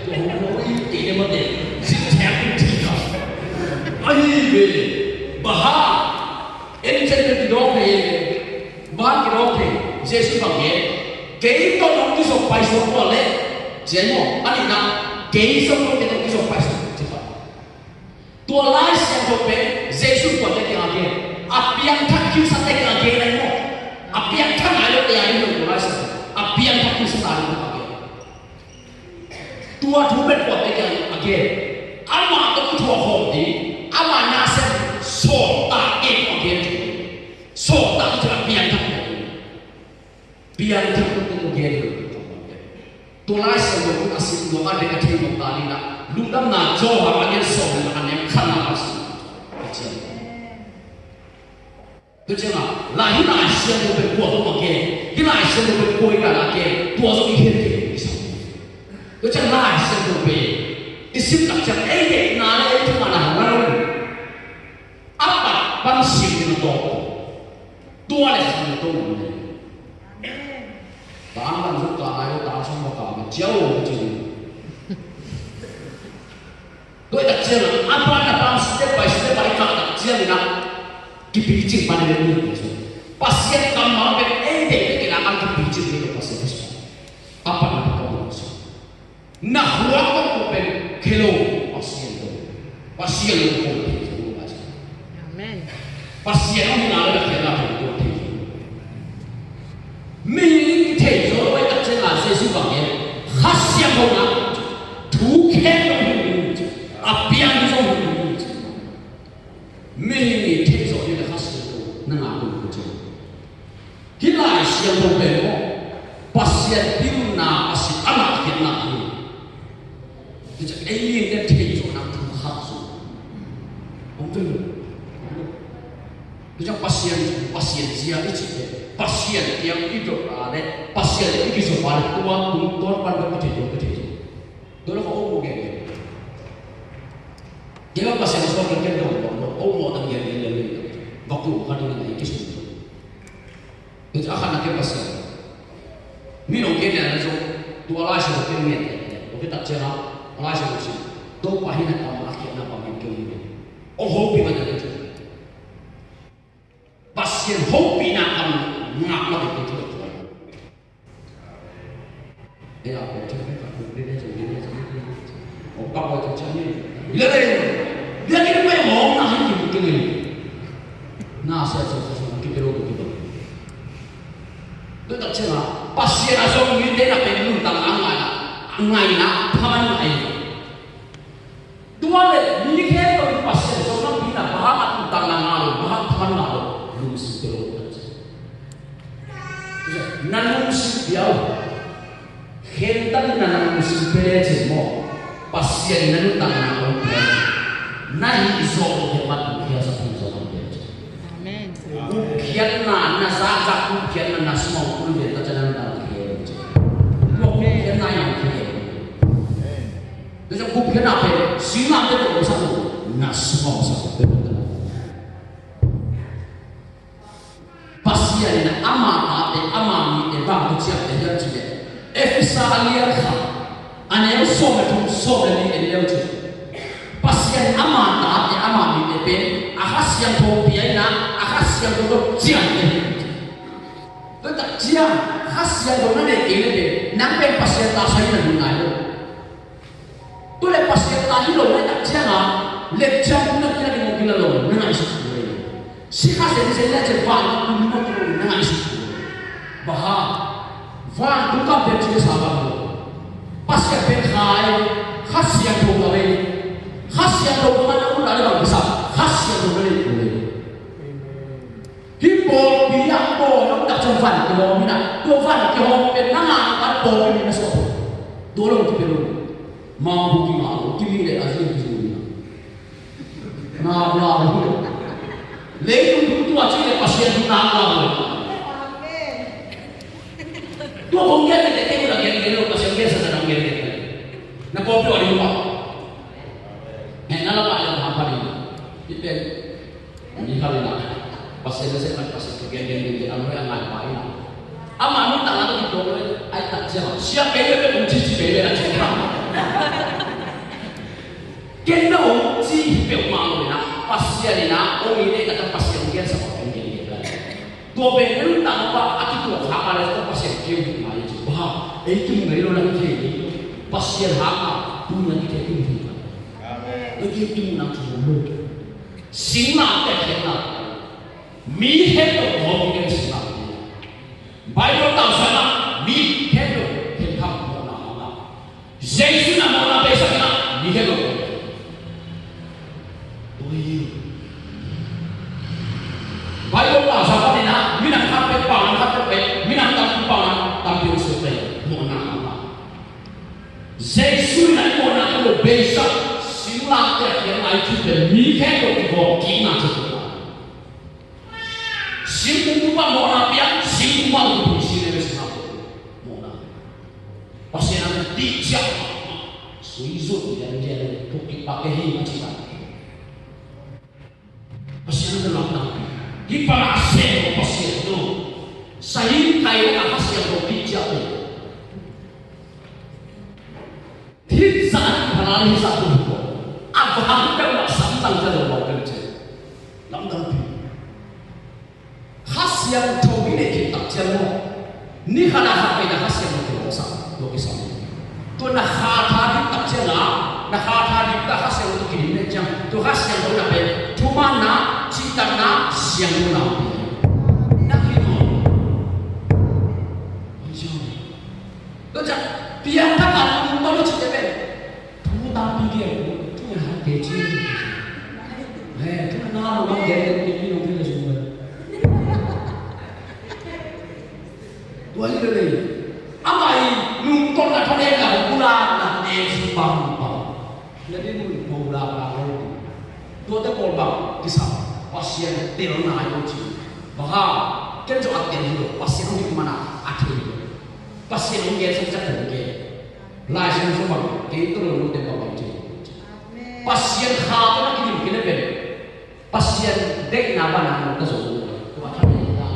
Tua hong lo i kei le mate. Sin thiang in thei ka. Ahi ve. Baha. En chen ka kidawk thei. Baha kidawk thei. Jesu bang gen. Kei tawh nong kizop paisuak tua le. Cia maw. A nihna. Kei zong tawh kei nong kizop paisuak. Tua Lai Siangtho pen Jesu kuate kiang a gen, a piangthak kiusate kiang a gen ahi maw? A piangthak nai lote a gen lo tua Lai Siangtho. A piangthak kiusate a gen. Tua thu pen kuate kiang a gen. Amah tawh kithuah khawm ding. Amah nasem sawltak gen tawh a gen. Sawltak tawh a piangthak. Piangthak tung tung gen lo. Tua Lai Siangtho a sim lo a dek a thei lo ta ding a. Lungdamna Johan a neu sawm le a neu khatna a sim. Tua ciang a, Lai, hih Lai Siangtho pen kua tawh a gen, hih Lai Siangtho pen kua i dan a gen, tua zong i khen kei i sam. Tua ciang Lai Siangtho pen i sim tak ciang ei deihna le ei thumanna hong ngal lo. A pat pan siam ding a tawk. Tua le khang tawk lo. Amen. Tang kan zuk ka nai lo, tang sawm ka ka ma ciau lo ci. Tua i tak ciang a, a pan a pan step by step a i kah tak ciang in a, kipicing pan i le ni. Pasian kammal pen ei deih te kei la kan kipicing ni lo Pasian. A pan a pan ka lo. Na khuak tawh pen khelo, Pasian tawh. Pasian lo ko thei zo lo, Pasian. Amen. Pasian hong hina le na khiatna tawh ko thei zo. Mi thei zo lo, ai tak ciang a Jesu bang hian. Kha Siangtho na thu khek lo hi. A piang zo hi. Mi thei zo ni le Kha Siangtho na ngah ko thei zo. Hih Lai Siangtho pen maw, Pasian pilna, Pasian a lahkhiatna hi. Tua ciang ei in thei zawhna thu khat zo. Om pen. Tua ciang Pasian, Pasian zia i cih leh, Pasian kiang i dot a leh, Pasian i kizop a leh, tua tungtawn pan dot i thei dot i thei. Tua leh ka om uh gen. Kei bang Pasian a suak in ken dong dong lo. Ho mawh tang gen gen lel lel. Vakuum khat in a i kisun. Tua a khatna ken Pasian. Mi nong gen lian a zong tua Lai Siangtho ken ngen. Tua khit tak ciangin a Lai Siangtho sim. Topa hi na kam a khiatna bangin kei hi. Hong hopih mah ta leh. Pasian hopihna kam ngak mah ding kei hi. Ei a ko cang ka kuk ding ne cang ding ne cang ding. O ka ko cang cang ni. Ila dai. Ila dai mai mo na hi ki ki ni. Na sa sa sa sa ki pero ki pero. Tu tak cang a Pasian a zong ni te na pe nun tang a ngai na. Ngai na pa man ngai. Tua leh mi khempeuh in Pasian zong na pi na bang hang a tungtang na ngah lo, bang hang thaman ngah lo, lungsim pia lo. Na lungsim pia lo. Khentat in na lungsim pia lecin maw, Pasian in na nuntakna hong pia. Na hih zawh loh khempeuh a tungkhiatsak hong zawh hong pia. Amen. Gupkhiatna, na zahzah gupkhiatna, na sung hong pia, ta ciang na nuntakna hong pia. Tua gupkhiatna in hong pia. Tua ciang gupkhiatna pen singlamteh tawh om sak lo, na sung a om sak lo. Pasian in ama tate, ama mite bang tawh ciamteh hiam cih leh Efesa a lian khat a neu sawm le thum, sawm le li en leu cih. Pasian in ama tate, ama mite pen a Kha Siangtho pia in a, a Kha Siangtho tawh ciamteh hi. Tua tak ciang Kha Siangtho na neih kei leh pen nang pen Pasian ta sa hi na lut nai lo. Tu le Pasian ta hi lo nai tak ciang a, lepciam tu na kila ding ong kila lo, na ngaihsut lo. Sikha zenzen le ciang vantung tu ni mawk lo, na ngaihsut lo. Bang hang, vantung kam pen cih sa bang lo. Pasian pen kha e, Kha Siangtho kam e. Kha Siangtho kam a na ut a le bang kisa, Kha Siangtho na neih lo e. Hih pawlpi ah pawi om tak ciang van kihawm hi na, tua van kihawm pen nang a kan pawlpi na suak. Tua lo kipia lo. Mangbu kima lo, kimi le a zia kizu hi na. Na la lo. Leitung tung tua ci le Pasian tung na la lo. Tua kong gen le te kei la gen gen lo, Pasian gen sa na gen gen. Na pawlpi wa di pa. He na la pa ya pa pa di. Ipen. Mi khat in a, Pasian na sep man Pasian ka gen gen gen gen, a nuai a ngai pa in a. Ama nuntakna tawh kituak lo, ai tak ciang a, sia kei le pek hong cici kei le a ciang a. Ken na hong ci hi peuhmah lo in a, Pasian in a, hong i deih tak ciang Pasian gensa pa hong gen gen lai. Tua pen na nuntakna pa a kituak kha pa le tawh Pasian keu hi ngai ci. Ba, ei kim ngai lo lang thei ni. Pasian hang a, tu na kithei kim hi ngai. Amen. Ei kim kim nang ci lo. Singlamteh khiatna. Mi khempeuh gawm ding singlamteh. Bible tawh sa na, mi khempeuh khentham mawhna hang a. Jesu na mawhna pia sak na, mi khempeuh gawm. Ui. Bible tawh sa pa ni na, minam khat peuh, paunak khat peuh, minam tampi paunak tampi hong suak peuh, mawhna hang a. Jesu in a i mawhna khempeuh beisak, singlamteh a khiatna i cih pen mi khempeuh kigawm kikna cih pen. Singkung bup ah mawhna piang, singkung bup ah kipui si le singlamteh mawhna. Pasian a tih ciah mahmah, suizut lianlian, thuk kikpak kei hi a cih tak. Pasian a lamdang. Hih pan a sem lo Pasian lo. Sahin kai a Kha Siangtho pih ciah lo. Hih zah a kipha lai hi zah tu hi ko. A vang peuhmah samtang cia lo bang peuh cia. Lamdang pi. Kha Siangtho i neih khit tak ciang maw, ni khat a khat veina Kha Siangtho kilawhsak, tua kisam. Tua na kha tha dik tak ciang a, na kha tha dik tak Kha Siangtho kidim leh ciang, tua Kha Siangtho na pen thumanna, cihtakna, siangthona pi. Na kimawl. Tua ciang, piangthak a lungdam cihte pen. Thu tampi gen, thu ngen hak kei ci. He, thu na lo bang gen, gen, gen, gen, gen, gen, gen. Tua hi lo le. Amah i nungtolhna thanemna, bulakna, ne ci bang bang. Na din mun bulakna lo. Tuate pawl bang, kisam, Pasian telna hi lo ci. Bang hang, ken zong a tel hi lo, Pasian hong hih mana, a thei hi lo. Pasian hong gen, sang cak hong gen. Lai Siangtho bang, kei tawh lo lote bang bang ci. Amen. Pasian kha tawh na kidim kei le pen. Pasian deihna banah nong ka zo zo. Tua khat ni ta.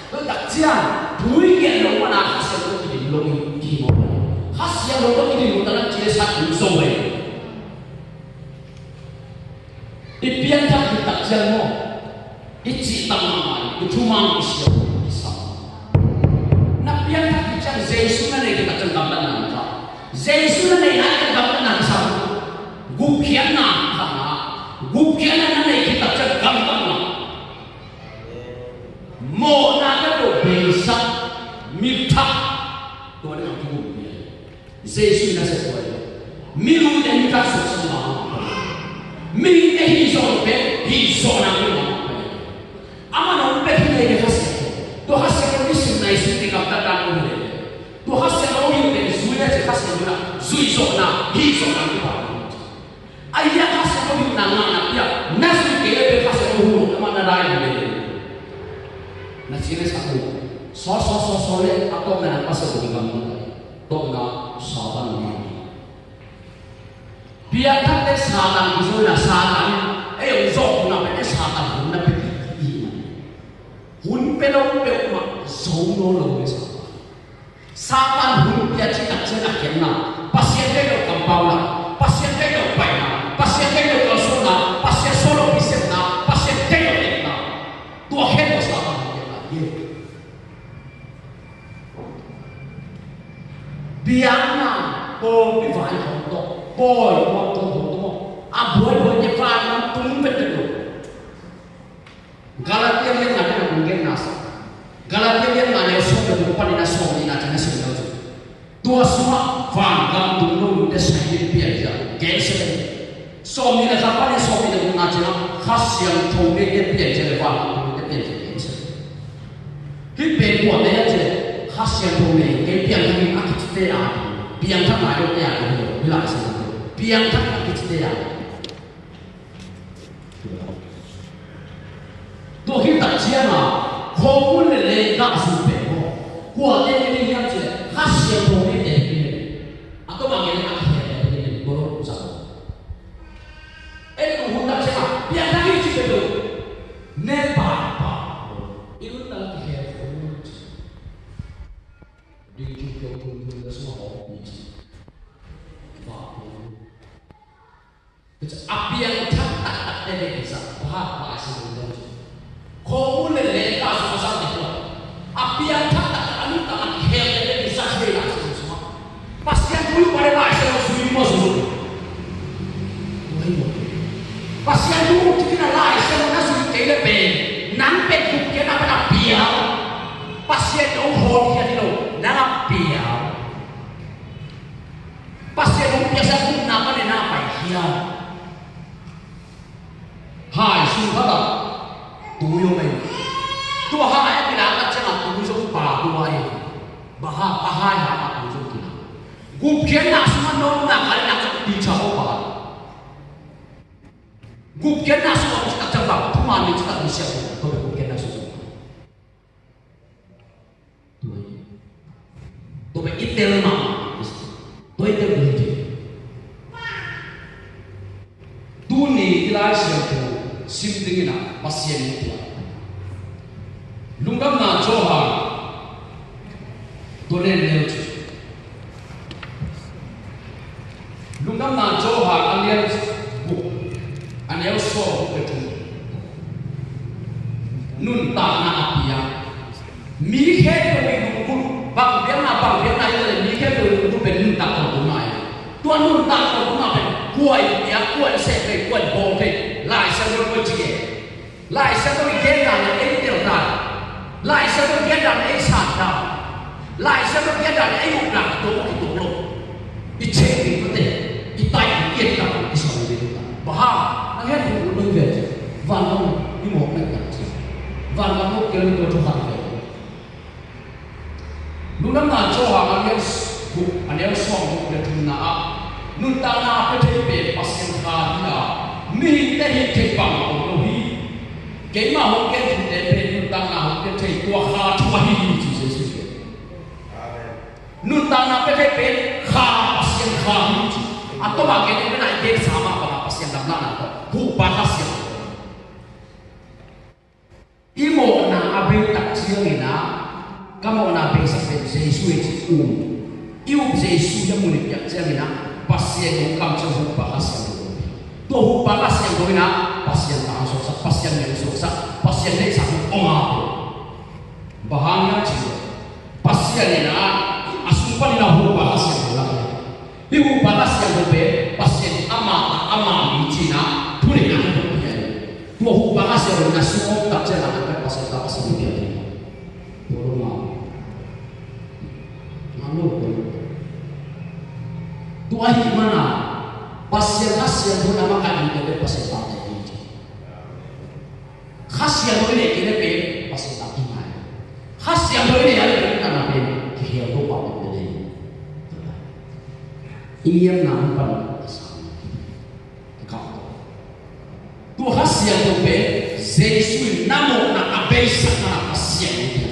Tua tak ciang tui gen lo mana Kha Siangtho kidim lo in kidim lo. Kha Siangtho tawh kidim lo ta na ci le sat zo ve. I pianthak hi tak ciang maw, i cih tak mahmah in i thuman i siam i sam. Na pianthak hi ciang Jesu na nei khit tak ciang gamtatna na kha. Jesu na nei lai ciang gamtatna na sam. Gupkhiatna kha na. Gupkhiatna na nei khit tak ciang gamtatna. Mawhna ka lo beisak mi thak. Tua na ka gupkhiat. Jesu in a sep huai lo. Mi luite mi thak suk suk ma. Mihingte hih zawh pen hih zawhna mi ma. Amah nong pia hi nei le Kha Siangtho. Tua Kha Siangtho mi sim nai sim ti kam ta ta nong hi le. Tua Kha Siangtho mi pen zui le ci Kha Siangtho na zui zawhna hih zawhna mi ma. Ahi a Kha Siangtho mi na ngah na pia na zui kei le pen Kha Siangtho hu amah na dai hi le. Na ci le sa hu. Saw saw saw saw le a tawpna na Kha Siangtho mi kam ta. Tawpna Satan mah. Piangthakte Satan kizawina Satan ei hong zawhna pete Satan hun na pia kik hi. Hun pia lo peuhmah zo nawn lo hi Satan. Satan hun pia cih tak ciang a khiatna, Pasian deih lo kampauna, Pasian deih lo paina, Pasian deih lo kalsuanna, Pasian sawh lo pisepna, Pasian deih lo etna. Tua khen lo Satan hun piakna hi. Biakna pawlpi vai khawng tawh, pawi khawng tawh, khawng tawh a buaibuai te vai lam tung pet pet lo. Galatia lian nga te na kong genna sa. Galatia lian nga le sawm le guk panin a sawm nihna ciang na sim lo cu. Tua sungah vangam tung lo nute sai ding pian ciang gen se. Sawm nih le khat panin sawm nih le gukna ciang Kha Siangtho neite piancil le vantung neite piancil kei se. Hih pen kuate a ci le Kha Siangtho nei kei piangthak in a kicite a, piangthak nai lote a, hih Lai Siangtho piangthak in a kicite a. Tua khit tak ciangin khawmul le lengkah zui pen maw, kuate nei ding hiam ci le Kha Siangtho neite hi. A tawmah ngen le a khe te hi tua lo zang. Ei, hun tak ciang a piangthak hi ci peuh lo. Ne pa pa. I hun tak a kikhel khawm lo ci. Ding ci peuh hun hun la sua hawm pi ci. Pa pu. A piangthak taktak te le kisa pa pa a si lo ci. Khawmul le lengkah sung a zang ding lo. A piangthak taktak a nuntak a kikhelkhiatte kisa khel a si lo sungah Pasian thu uh pale Lai Siangtho zui maw zui lo. Pasian thu uh cikin a Lai Siangtho na zui kei le pen nang pen gupkhiatna pen a piang. Pasian in hong hawmkhia hi lo, nang a piang. Pasian hong piaksa gupna panin na pai hiam? Hai sung khat ah tui om ei. Tua hai a kilak tak ciangin tui zong pa tua ei. Bang hang, a hai hang a tui zong kilak. Gupkhiatna sungah na omna khat in a khat pi cha om pa. Gupkhiatna sungah om tak ciang bang thuman ni citak ni siang om. Tua bek gupkhiatna sungah. Tua hi. Tua bek i tel mahmah. Tua i tel ding hi. Tuni i Lai Siangtho sim dingin ah Pasian in pia. Lungdamna Johan tua nen neu ci. Lungdamna Johan a lian guk, a neu sawm guk le thum. Nuntakna a pia. Mi khempeuh i lungput, bang biakna, bang biakna i le mi khempeuh i lungput pen nuntak tawhbukna hi. Tua nuntak tawhbukna pen kua in pia, kua in seh thei, kua in bawl thei, Lai Siangtho kua in ci e. Lai Siangtho i gendan in ei tel dan. Lai Siangtho i gendan in ei san dan. Lai Siangtho i gendan in ei updan kituak lo, kituak lo. I ceng ding mate, i taih ding i et dan, i sawm ding mate. Bang hang, nang hian kong ut lo hi ve ci. Vangam i mawk nek dan ci. Vangam mawk kei lo i tua thu khat hi ve. Lungdamna Johan a lian guk, a neu sawm guk le thumna ah, nuntakna a pia thei pen Pasian Kha hi a, mihingte hih theih bang a om lo hi. Keimah hong gen thute pen nuntakna hong pia thei tua Kha thu ahi hi ci Jesuh pen. Amen. Nuntakna pia thei pen Kha, Pasian Kha hi ci. A tawpah gen pen a i gensa mah bangah Pasian lamlahna tawh Huhpa Kha Siangtho. ciangin ah, ka mawhna beisak pen Jesu hi ci um. I up Jesu hi a mun i piak ciangin ah, Pasian in hong kamciam Huhpa Kha Siangtho. Tua Huhpa Kha Siangtho in ah, Pasian tang suaksak, Pasian ngen suaksak, Pasian deihsak hong a pe. Bang hang hiam cih leh, Pasian in ah, a sung panin ah Huhpa Kha Siangtho la hi. Hih Huhpa Kha Siangtho pen Pasian in amah, amah mi ci-in ah, thuneihna hong pia hi. Tua Huhpa Kha Siangtho in a sung om tak ciangin ah, Pasian ta, Pasian ta, Pasian ta, Pasian ta. Tua lo ngah. Ngah lo tua. Tua ahih manin ah, Pasian Kha Siangtho in a makaih mite pen Pasian ta hi. Kha Siangtho i neih kei leh pen Pasian ta i ngai. Kha Siangtho i neih a leh pen, i nuntakna pen kikhelto pah pen i nei. I ngiamna hong pan a sang. Tua Kha Siangtho pen Jesu in na mawhna a beisakna Pasian in.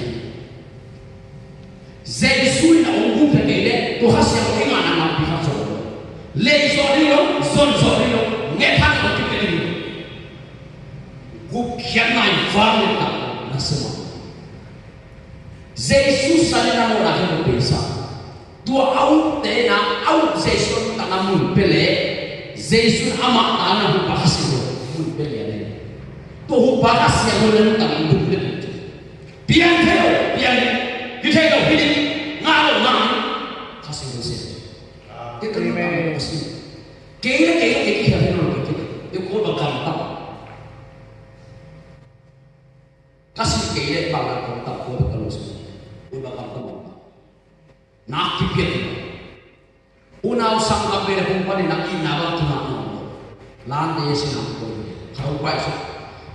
Jesu in a hong gupkhiat kei leh tua Kha Siangtho i ngahna lampi khat zong, lei zawh ding lo, zon zawh ding lo, ngethan lo, kipia ding lo. Gupkhiatna in vangliatna na sem a. Jesu san in na mawhna hong beisak. Tua a upte in ah, a up Jesu a nuntakna mun pia leh, Jesu in amah ta in ah Huhpa Kha Siangtho mun pia lian hi. Tua Huhpa Kha Siangtho in a nuntakna mun pia lian hi. Piang thei lo, piang ding. Hi thei lo, hi ding. Ngah lo, ngah ding. Kha Siangtho sem. Kei ka nuntakna mun Kha Siangtho. Kei le kei le kei kihel thei lo, kei kei. Kei ko ba gamtam. Ka sih kei leh bang a kong tam, kua bek ka lo sih. Kua bek ka lo sih. Na kipiak hi. Unau sanggam bek le kong pan in na itna bang tungah na om lo. Lante sin na kong. Kha hong pai sih.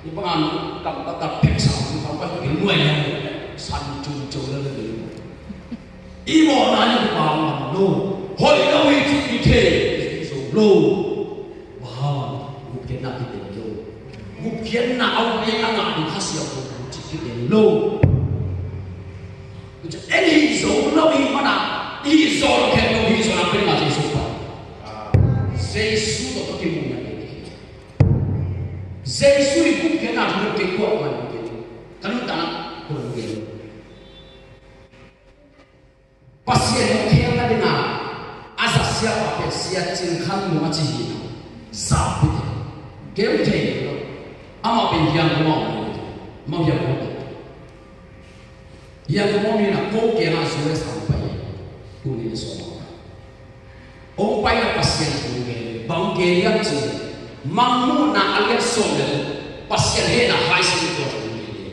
Ni bang a nu kam ka tak pek sa, nu kam ka pek nuai na. San cung cung le le. I mawhna in i pau ngam lo. Hoih lo i cih i thei i zo lo. Bang hang, gupkhiatna kidem lo. Gupkhiatna a ut leh a ngah ding Kha Siangtho cih kidem lo. En hih zo lo i hih manin, i hih zo lo khen lo, hih zo lo pen ngah Jesu pa. Jesu tawh ka kimuhna kei. Jesu i gupkhiatna thu kei kuamah kei. Ka nuntakna kuamah kei. Pasian hong khelna dingin a zat siapa pen Sia Cin Khan Lung a ci hi. Zapi te. Kei thei lo. Amah pen Yangon a om hi. Mount Yangon. Yangon a om hi a, ko kiangah U S a hong pai hi. Tuni le sawm a. Hong pai a Pasian thu gen. Bang gen hiam cih leh, Mangmuhna a lian sawm le, Pasian hehna hai sing tua thu gen.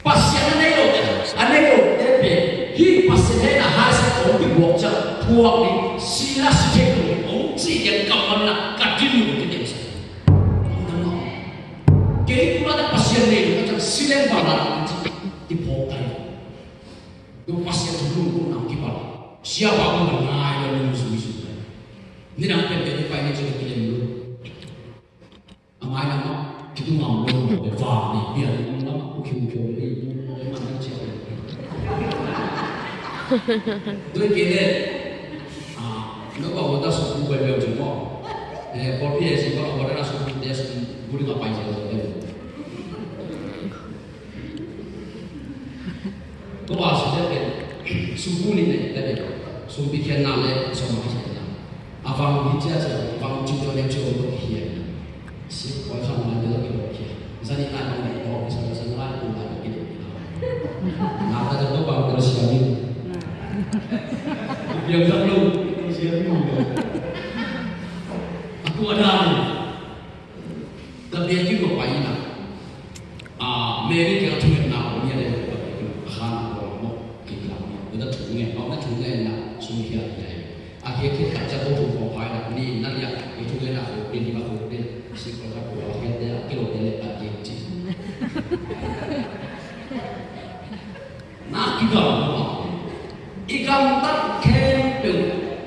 Pasian a nei lote, a nei lote pen hih Pasian hehna hai sing hong kibuak ciang, thuak ding, si la si thei lo ding, hong cih ding kammal in ka din lo ding, ka din sa. Kei kula ta Pasian nei lo ciang si leng bang la ding ci kiphawk thei. Tua Pasian thu lungdamna kipan. Siapa hong ngai lo, lungzui zui. Nidang pen pen pai ni ci kilem lo. A ngai lam ah, kitu ngam lo, e va ni, bia ni ngam, u kiu kiu ni, u man na chia. Doi ke le, ah, no ba wata so ku bai bai jin mo. Eh, por pi e si ba wata na so ku de so ku ri ma pai je. Tua pa sung teh pen, sungkul in pen, sungpi khiatna le sawm a khiatna. A vang hi cia cia, vang ciu cia le ciu lo khiat. Si koi khan lai te lo ki lo khiat. Zani lai bang lai lo, sa sa lai tu lai ki lo. Na ta te lo bang te lo sia ni. Biang tak lo, sia ni. A tua dan. Ka biakinn mah pai in ah, ah, Mary kiangah thungetna om hi a, le ka biakinn mah khan a kawm mawk kik lam hi a, na thungen, na thungen na sum hi a, hi a. A hiat khit khat ciang ko thum kawm pai in ah, ni na liak, i thungetna ko din, ni ma ko din, si ko ka ko a hiat te a, kilo te le ka kik ci. Na kidam mawk a, i gamtat khempeuh,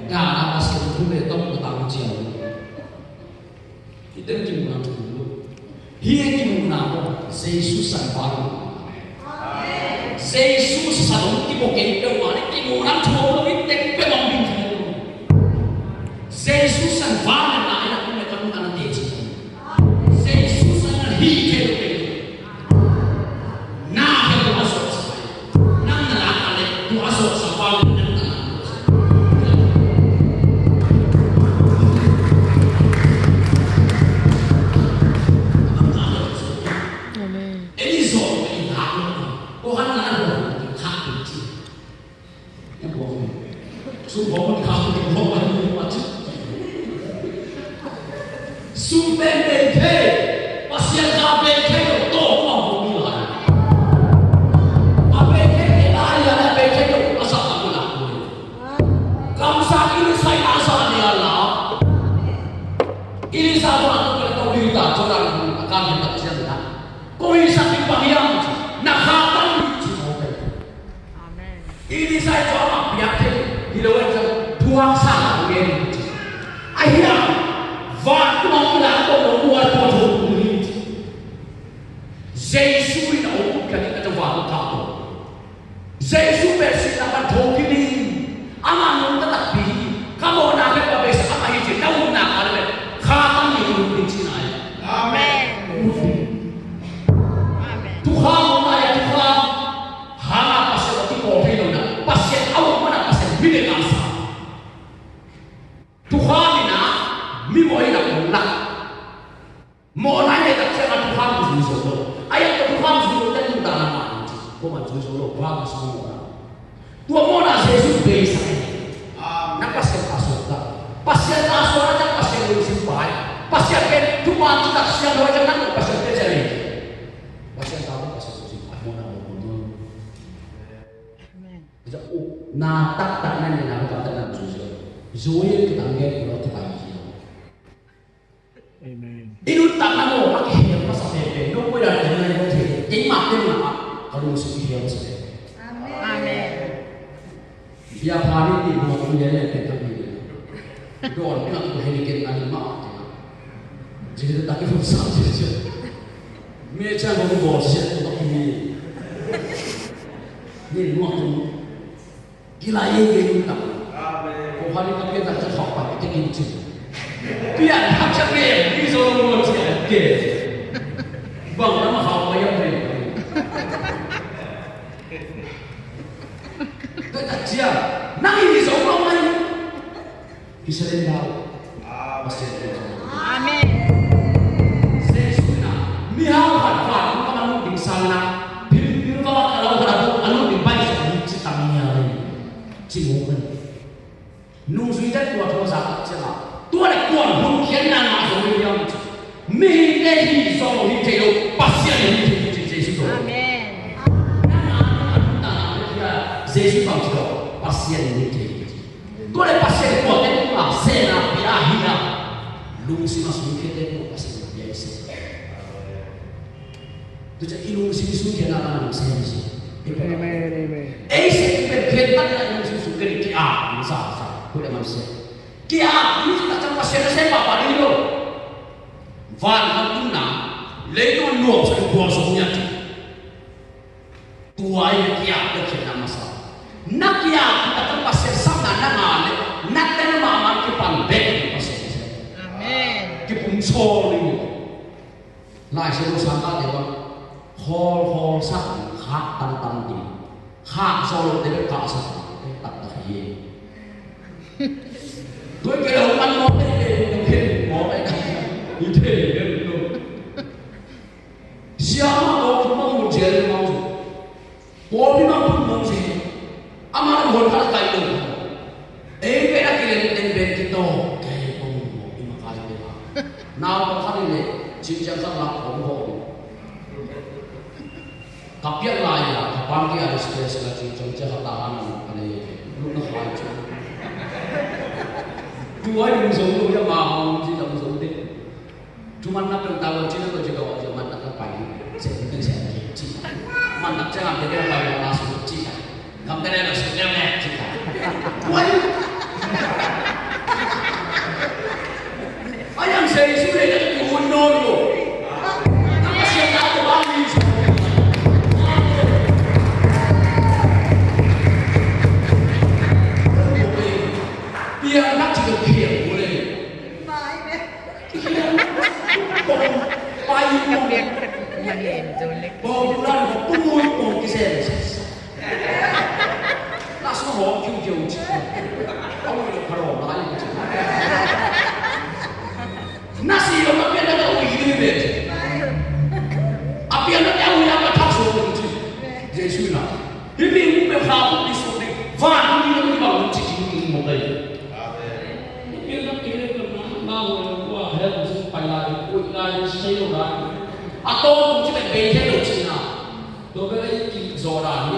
dana Pasian thu le tawh ko tang ciang. Hih teng kimuhna thuak lo. Hih kimuhna lo. Jesu san pa lo. Jesu san hong kibawl kei peuhmah leh kimuhna thuak lo. Hih teng peuhmah hong ding thei lo. Jesu san vangliatna in a kum le ka nuntakna teci. Jesu san in a hih thei lo. Na thei lo a sawm. Sum pen bei thei, Pasian tha bei thei lo, tawh hong hong mi lai. A bei thei, Elijah a bei thei lo, a zah a mi lai. Kamsang Elisha in a zah nih a la. Elisha zong a tuk a tuk ding ta, zong a kan hen tak ciang na. Ko hi sak ding bang hiam ci, na kha tang hi ci mawk hi. Amen. Elisha in zong amah piak thei hi lo, en zong thuak sa a ngen hi ci. A hiam, vantung a kila a tawh lo, tua tua tho tung hi ci. Jesu in a ong ut kha ding, a tawh vantung kha tawh. Jesu pen sihna pan tho khin hi. Amah nungta takpi hi. Ka mawhna pen pa beisa amah hi ci, na upna kha le pen kha tang hi ut ding cihna hi. Amen. Ut ding. Amen. Thukham om lai a, thukham hanga Pasian a kipawl thei lo na, Pasian a om mana Pasian mi ding a sa. Thukham in a mi mawh in a om lai. Mawhna i neih tak ciangin thukham zui zo lo. A hiang tawh thukham zui lo te nuntakna mah in ci. Kuaman zui zo lo, kuaman zui mawhna. Tua mawhna Jesu in beisak hi. Amen. Na Pasian ta suak tak. Pasian ta suak na ciang Pasian lungsim pai. Pasian pen thuman ci tak siang lo ciang nang Pasian pen sia lei. Pasian ta pen Pasian lungsim pai, mawhna mawh mawh. Amen. Upna taktak na neih na, upna taktak na zui zo. Zui in kutang gen kua lo te pai hi. Amen. I nuntakna mawh a kihel masa penpen, no koidan kihel nai lo thei. Keimah, keimah ah ka lungsim kihel masa penpen. Amen. Biakinn ah i nuam tung lian lian pen tak hi. Dawn pen ah tua hi ni ken a ni mah. Ci hi tak i hun sa ci ci. Me ciang ko bawl siat tua tak hi ni. Ni nuam tung. Kilai ei kei nuntak. Amen. Ko hali ka pian tak ciang khauh pai tek in ci. Pian tak ciang pian, mi zo lo lo ci a ke. Bang lam a khauh pai a pian. Pian tak ciang, nang i mi zo lo mai. Israel lau. Pasian pen. Amen. Jesu in a, mihau khat vantung gam a lut ding sang in a, philpil vang a kalau khat a lut, a lut ding pai sa ding ci tang nia le. Ci mawk hi. Nungzuite tua thu a za tak ciang a, tua le kuan hun khiatna ngah zo hi hiam ci. Mihingte hi zong hi thei lo, Pasian hi thei hi ci Jesu zong. Amen. Nang a, a nuntakna hi a, Jesu bang ci lo, Pasian hi thei hi ci. Tua le Pasian kuate tungah sehna pia hi a, lungsim a sungkhiate tungah Pasian pia hi seh. Tua ciang i lungsim sungkhiatna tungah lungsim hi seh. Amen, amen. Ei seh i pen khen tak i lungsim sungkhiat i ki-ap, sa, sa, tua le man seh. Ki-ap, i lungsim tak ciang Pasian a seh pahpah ding hi lo. Van a tunna, leitung a nuamsa i buang sung hi a ci. Tua i na ki-ap, tua khiatna masa. Na ki-ap, tua tak Pasian sapna na ngah leh, na teng mahmah kipan bek Pasian. Amen. Kipum sawl ding. Lai Siangtho sangkahte bang, khawl khawl sak ding, khak tantan ding. Khak zaw lote bek khak sak ding, taktak hi. Tua i kei lo man mawk te, i kei lo man mawk te, i kei lo. Siama ko tu mang mu jel mang zu. Ko mi mang tu mang zi. Ama ko hon khat kai lo. Ei pe na kilen ten ben ki to. Kei ko mu mo i ma kai pe ma. Nau ko khat ni le chin jang khat la ko mo. Ka piak lai a ka pang ki a stress la chin jang jang khat la han mo ka le. Lu na khai chu. Tu ai mu zo lo ya ma ho ji da mu zo de. Thuman na peuh tawh cih na peuh cih tawh cih man tak na pai. Seh peuh seh peuh cih. Man tak ciang am te na pai na su cih. Kam te na su te na cih. Wai. Ayang seh su le na tu no lo. Na ka siang na tu ba ni. Pia na cih tu pia le. Jesu na. Hih mi mu peuh kha peuh mi suk ding. Van hong ding na mi bang hong ci ding hong ding mawk lai.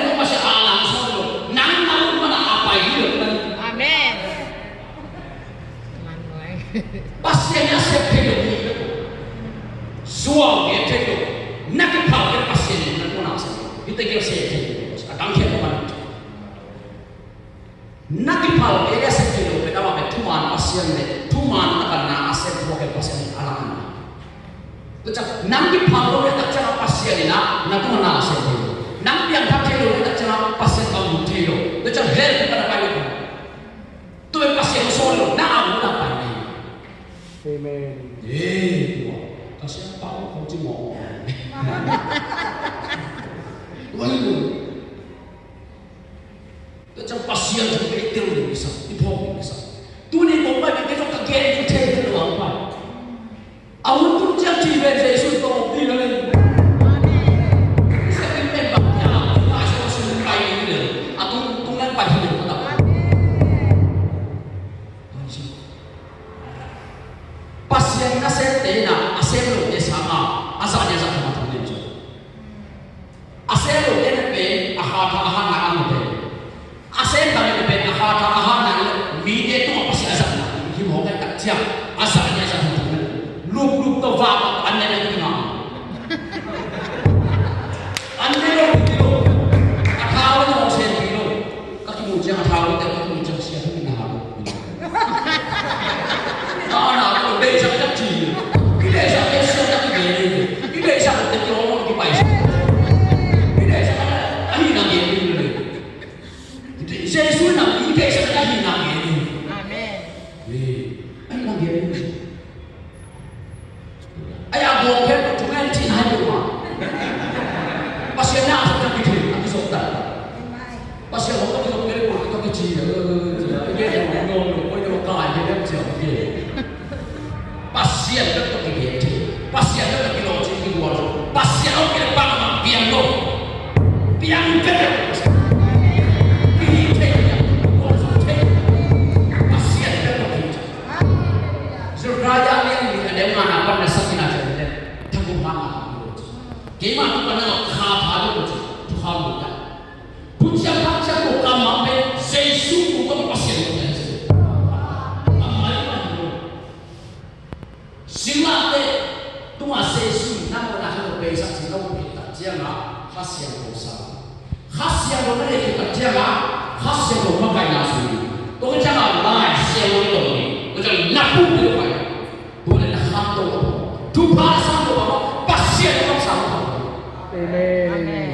pen kong Pasian a lang sawn lo. Nang na lut mana a pai hi lo. Amen. Pasian in a sep thei lo ni. Suang ngen thei lo. Na kiphal pen Pasian in na tawh na sep. Hihte kei a sep thei lo. A dang khia ko man. Na kiphal kei le a sep thei lo pen amah pen thuman Pasian le thuman takin na a sep thei lo pen Pasian in a lang. Tua ciang nang kiphal lo le tak ciang a Pasian in a na tawh na a sep thei lo. Nang piangthak thei lo le tak ciang a Pasian bang lut thei lo. Tua ciang hell pen ka na pai lo. Tua pen Pasian sawn lo na a lut na pai ni. Amen. Eh, tua. Ka sia pau ko ci mo. Tua ni lo. Tua ciang Pasian thu kei tel ding kisa, i phawk ding kisa. Tuni kong pai kei zong ka gen ding thei thei lo ang pai. A hun tung ciang ci ven Jesu tawh ding lo le. I sep ding pen bang hia, i ngai sep a sung pai ding le. A tung tung nan pai hi ding ko ta. Pasian na sep te na, a sep lo te sang a, a zah dia zah thum a thum ding ci. A sem lote na pen a hatha a hatna a mute. A sem bangte na pen a hatha a hatna a mite tungah Pasian a zatna hi mawk a, tak ciang a zatna a zatna hi mawk. Luplup tawh vak an ne na hi mawk. An ne lo hi lo. A thau na hong sem hi lo. Ka kimu ciang a thau te ka kimu ciang sia hi na ha lo. Ana ko deihsak tak ci. I deihsak kei sia tak ci. I deihsak tak ci, ong kipai sia. I deihsak tak ci. Ahi na ngen ni. Jesu na i deihsak tak ci na ngen ni. Amen. Ahi na ngen ni. Ai a gawp khen ko thungen cih nai peuhmah. Pasian na a zat na kithei a kizop ta. Pasian hong ka kizop khen ko ka kici a. Pasian bek tawh kigen thei. Pasian bek tawh kilawhcin kigual zo. Pasian hong kileh bangmah piang lo. Piang bek. Kihih thei. Kigual zo thei. Pasian bek tawh kigen. Zechariah lian nih a neu ngana pan na sagihna ciang teh, thakum hang a, keimah tua pan na kha pha lo ci, thukham lo ta. Thuciam Kha Siangtho kammal pen Jesu tua tawh Pasian tua pen ci. A mai mai lo. Singlamteh tungah Jesu in nang ua na kha lo beisak ci lo pen tak ciangah Kha Siangtho sa. Kha Siangtho na neih khit tak ciangah Kha Siangtho makaihna zui. Tua khit ciangah Lai Siangtho na tawh ding. Tua ciang na puk ding pai. Tua leh na khamto. Thupha na sangto. Pasian na kamsang. Amen. Amen.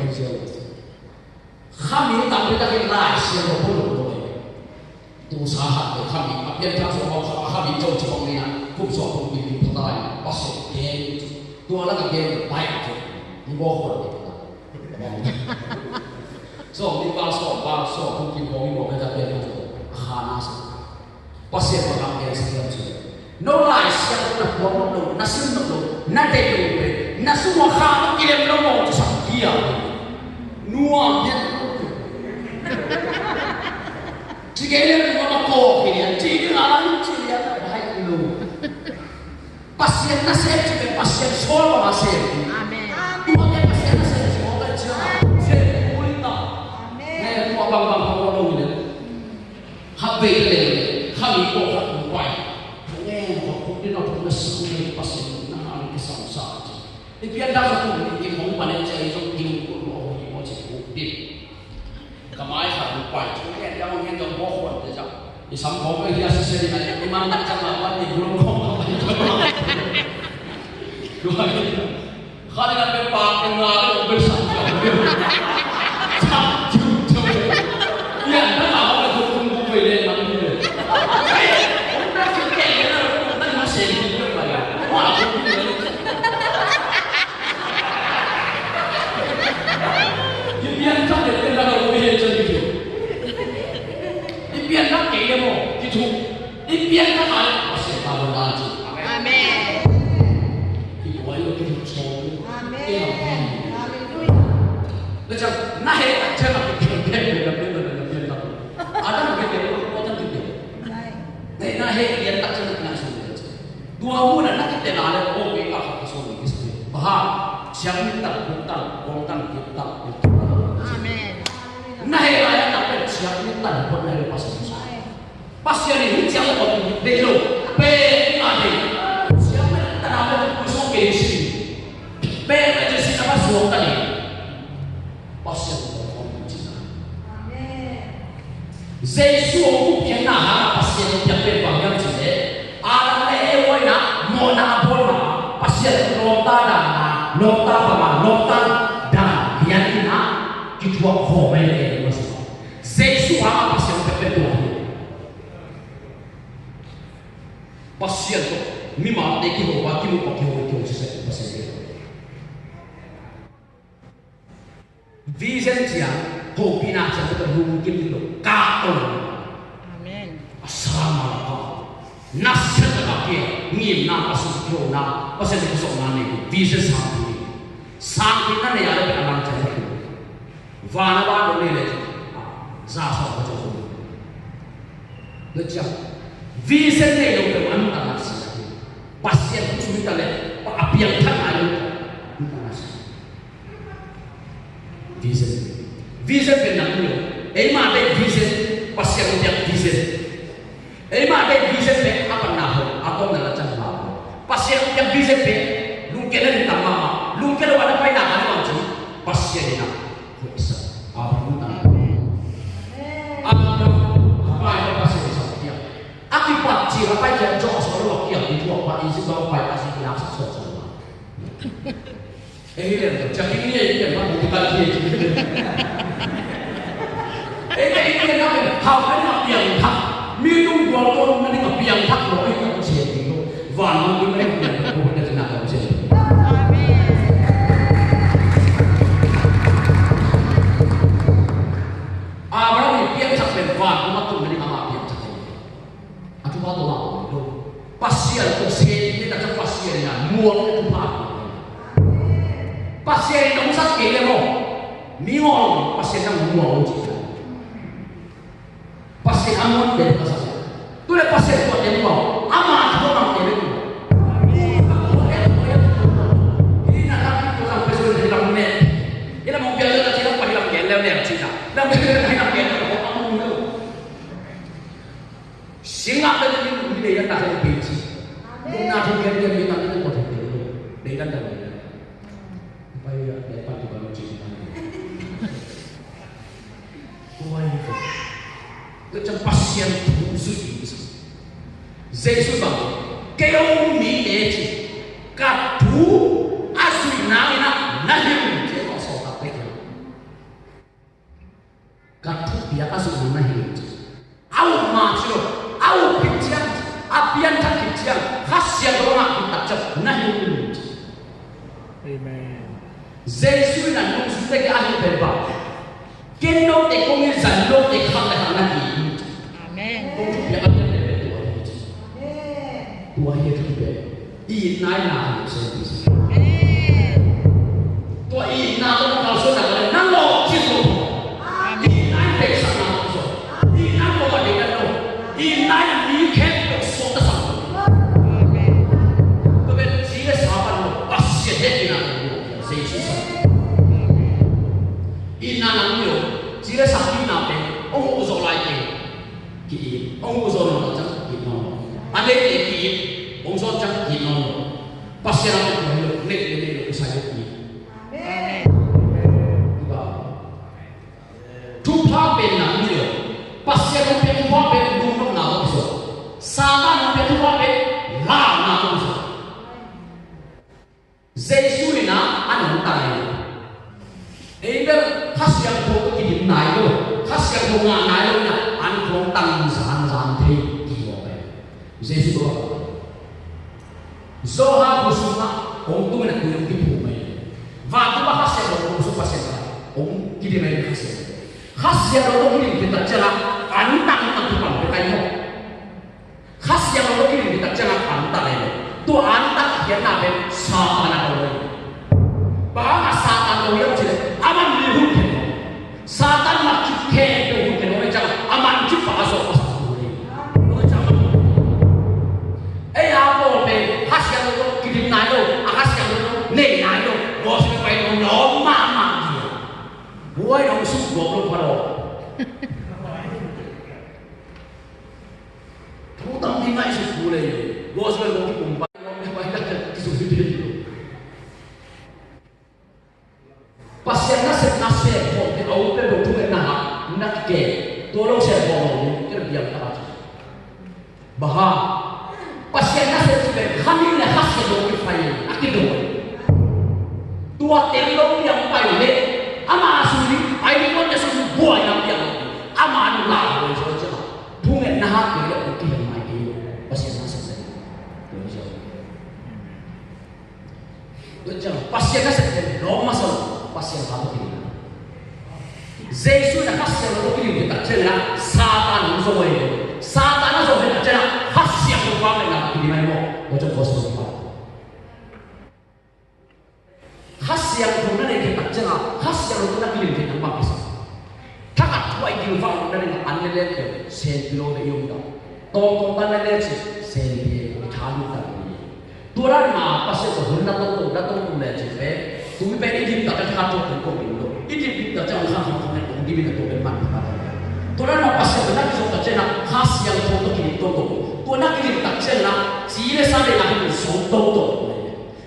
Khami tampi takin Lai Siangtho phuluk lo. Tua sa hat lo khami a pianthak sung a khami co ci bang ni a kum sawm kum pi pi phatai Pasian gen. Tua lak a gen pai a gen. Ni baw khol ni. Sawm ni bang sawm bang sawm kum pi baw ni baw ka ta gen a khana sa. Pasian bang a gen sa gen ci. No Lai Siangtho na phuang nop lo, na sim nop lo, na deih lo pen na sungah kha lo kilem lo maw ci sak hi a. Nuam hian lo. Ci kei le nuam a kawk hi lian, ci ding a la ci lian a bai lo. Pasian na sem ci pen Pasian sawl bang a sem. Amen. Tua pen Pasian na sem ci maw pen ci a sem uli ta. Amen. Ne tua bang bang bang lo hi lian. Kha bei le, kha mi ko kha tu pai. Nge ko ko ni na ko na su ni Pasian na ha ni sam sa. I pian da ko ni ki hong pa ne chai zo ki ko ko ni ko chi ko ni. Ka mai kha tu pai. Nge da mo nge da mo ko ni ja. I sam ko ko ya se se ni na ni man da ka ma pa ni ko ko. Ko ha ni. Kha ding a pen pa pen nga le ong pen sang ciang. Sang ciang ciang. Pian na ka hong le kong kong kong vei le nang ni le. Hei, ong na ki kei le na, na na se ni le pa ya. Wa kong ni le. I pian ka le pian na ka ong vei le ciang ni. I pian na kei le mo, ki thu. I pian na ka le, Pasian pa lo na ci. Amen. I buai lo ki thu chong. Amen. Hallelujah. Na ciang, na he, a ciang a ki pian, pian, pian, pian, pian, pian, pian. Adam ki pian, ko tan ki pian. Amen. Na Pasian in hih ciang le pawh deih lo. Pek a deih. Ciang le tanau le kusuk kei si. Pek a deih si na ka suang ka ni. Pasian in pawh hong cihna. Jesu hong piakna hangah Pasian hong piak pen bang hiam cih leh, Adam le Eva in ah mawhna a bawl mah, Pasian lawmta dan a, lawmta pama, lawmta dan hian in ah kithuah khawm ei ei mah si. Jesu hangah Pasian hong piak pen tua hi. Pasian tawh mimalte kiho a, kimuh a kiho, kiho siseh Pasian kiho. Vision ciang, hopihna ciang, ka lungkim ding lo, ka tawh. Amen. A sama ka, nasia ka kia, ngimna, a suk kiho na, Pasian ka sawmna nei, vision sang ding. Sang ding na nei a le a lang ciang ka. Vana ba dong nei le, za sa ka ciang. Le ciang, vision nei lo pe man ta nasia. Pasian ku sumi ta le, pa a piang thak ai lo, ta nasia. Vision. Vision pen nang lo. Eima deih vision, Pasian piak vision. Eima deih vision pen a pan na ho, a tom na la chan ma ho. Pasian piak vision pen, lungkia na rin tam ma ma. Lungkia lo ana pai na ka na wang chi. Pasian ina. Ho isa. A pan na. A pan na. A pai na Pasian isa piak. A kipat chi la pai kia jo so lo kia, ki tua pa isi ba pai a si kia sa so so. Ei hi lian, ciak ing ni ei lian, bang hong kikal hi ei. Ei, ei hi lian, hau ka ding a piang thak. Mi tung gual ko na ding a piang thak lo, ei ka sian ding lo. Van mang ding na ding a piang thak ko na ding a piang thak. Amen. Abraham in piang thak pen van mang tung na ding a piang thak. A thupha tawh mah a om lo. Pasian tawh sem ding a, Pasian in a muang a thupha a om. Pasian in a hong sak kei leh maw, mi ngawh lo, Pasian in a muang lo ci. Pasian a muang te ka sak. Tu leh Pasian tawh te maw, ama tawh mang te leh tu. Hi na lam tu lam pe su lam ne. Hi na mong pia leh la ci lam pa hi lam gen leh ne ci na. Lam pe su lam hi lam gen leh a mong lo. Singah te ding mi deidan ta hen pei ci. Lungna thu gen gen mi ta ding ko thei ding. Deidan ta ding. Pai ya dei pan tu kan ci. Tua hi ko. Tua ciang Pasian thu zui ding sa. Jesu bang, kei hong mite ci. Ka thu a zuih nangin ah na hi un ci, ko sawltak te kiang. Ka thupiak a zuih nang na hi un ci. A up mah ci lo, a up khit ciang, a pianthak khit ciang, Kha Siangtho a ngah khit tak ciang na hi un ci. Amen. Jesu in a nungzuite kiang a hilh pen bang, ken note kong it zan note khak le khak na hi un ci. Amen. Kong thupiak a pian pen tua hi ci. Amen. Tua hi a thupiak. I itna in na hi seh. Amen. Tua i itna tawh na kalsuan na ka le nang lawh cih lo. Amen. I itna in peksak na tawh zong. I itna in tua ding na lo. I itna in mi khempeuh suakta sak lo. Amen. Tua pen ci le sa pan lo. Pasian hehpihna tawh lo. Jesu sa. Amen. Itna nang lo. Ci le sa itna pen hong huh zawh lai teng. Ki-it, hong huh zawh nawn ciang ki-it nawn lo. A neite ki-it, hong zawh ciang ki-it nawn lo. Pasian a hong huh lo, neite nei lo, kisai lo ki-it. Amen. Thupha pen na hi lo. Pasian hong pia thupha pen lungnopna tawh kisai. Satan hong pia thupha pen launa tawh kisai. Jesu in ah a nungta hi. Ei bel Kha Siangtho tawh kidim nai lo, Kha Siangtho ngah nai lo in ah an khawng tang zan zan thei ti hi. Jesu tawh Johan khua sungah hong tung in ah tui hong kiphum hi. Vantung ah Kha Siangtho hong sung Pasian khat hong kidim hi Kha Siangtho. Kha Siangtho tawh kidim khit tak ciangin ah an tang in ah kipan pek hi maw. Kha Siangtho lo kidim khit tak ciangin an tang hi. Tua an tang khiatna pen Satan a ko hi. Bang hang a Satan ko hiam cih leh, aman mi hun khen lo. Satan mat khit khempeuh hun khen lo, aman cih pah a zawh pasal ko hi. Tua ciang ei a pawl pen Kha Siangtho lo kidim nai lo, a Kha Siangtho lo nei nai lo, gospel pai lo, lawm mahmah hi. Buai dong suk gawp lo pha lo. Pi ngaihsut kul ei. Gospel bawh kikum pai, bawh kipai, kikum pai. Pasian nasepna sep khawmte a upe bawh thungetna hang na kikep. Tua lo sep khawm lo ding, kei biang ta ci. Bang hang? Pasian nasep ci pen kha ning le Kha Siangtho kipai a kido. Tua tel lo piang pai le ama sung ding pai ding, tua sung buaina piang. Ama nung la lo zo ci a. Thungetna hang kei lo kihel mai kei. Pasian nasep pen. Tua zo. Tua ciang Pasian nasep pen lawm masa lo, Pasian kha tawh kiding. Jesu in a Kha Siangtho tawh kiding tak ciangin a Satan hong zong hi. Satan a zong hi tak ciangin a Kha Siangtho vangliatna tawh kiding hi maw. Tua ciang Pasian kha. Kha Siangtho na neih tak ciangin a Kha Siangtho tawh na kiding hi tak bang kisa. Thakhat thu a i gil vang na neih a an le lek kei, senpi lo ve i om ta. Tawmtawm tan le lek ci, senpi e, i tha lut ta. Tua dan mah Pasian tawh hun na tong tong, na tong tong le cih pen, tumi pen i dim tak ciang kha tawh tong tong ding lo. I dim dim tak ciang kha tawh tong tong ding, tua pen man kha tawh. Tua dan mah Pasian tawh na kizop tak ciang na Kha Siangtho tawh kidim tong tong. Tua na kidim tak ciang na ci le sa le na kidim sawm tong tong.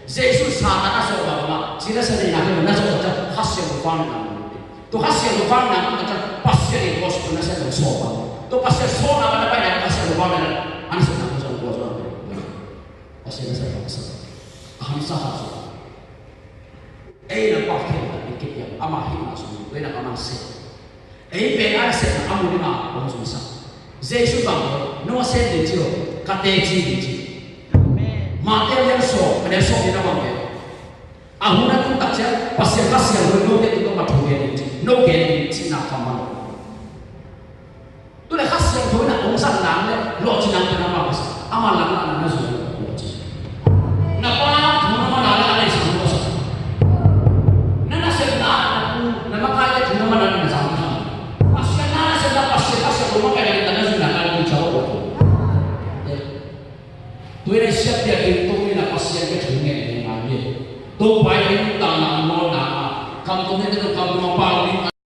Jesu Satan a sawm bang mah, ci le sa le na kidim na sawm tak ciang Kha Siangtho vangliatna. Tua Kha Siangtho vangliatna tak ciang Pasian in gospel na sa le sawm bang. Tua Pasian sawm na bang na pai na Kha Siangtho vangliatna. An sa na Kha Siangtho vangliatna. Pasian a sa khamsa. A khamsa khat sung. Ei na pa khen ta i kit yang ama hihna sung. Ei na ka man se. Ei pen a se na amu ni ma om sung sa. Jesu bang no se de ci lo. Ka te ci de ci. Amen. Mate lian so, ka lian so ni na bang. A hun a tun tak ciang Pasian Kha Siangtho no te tun tawh ka thu gen ding ci, no gen ding ci na ka man.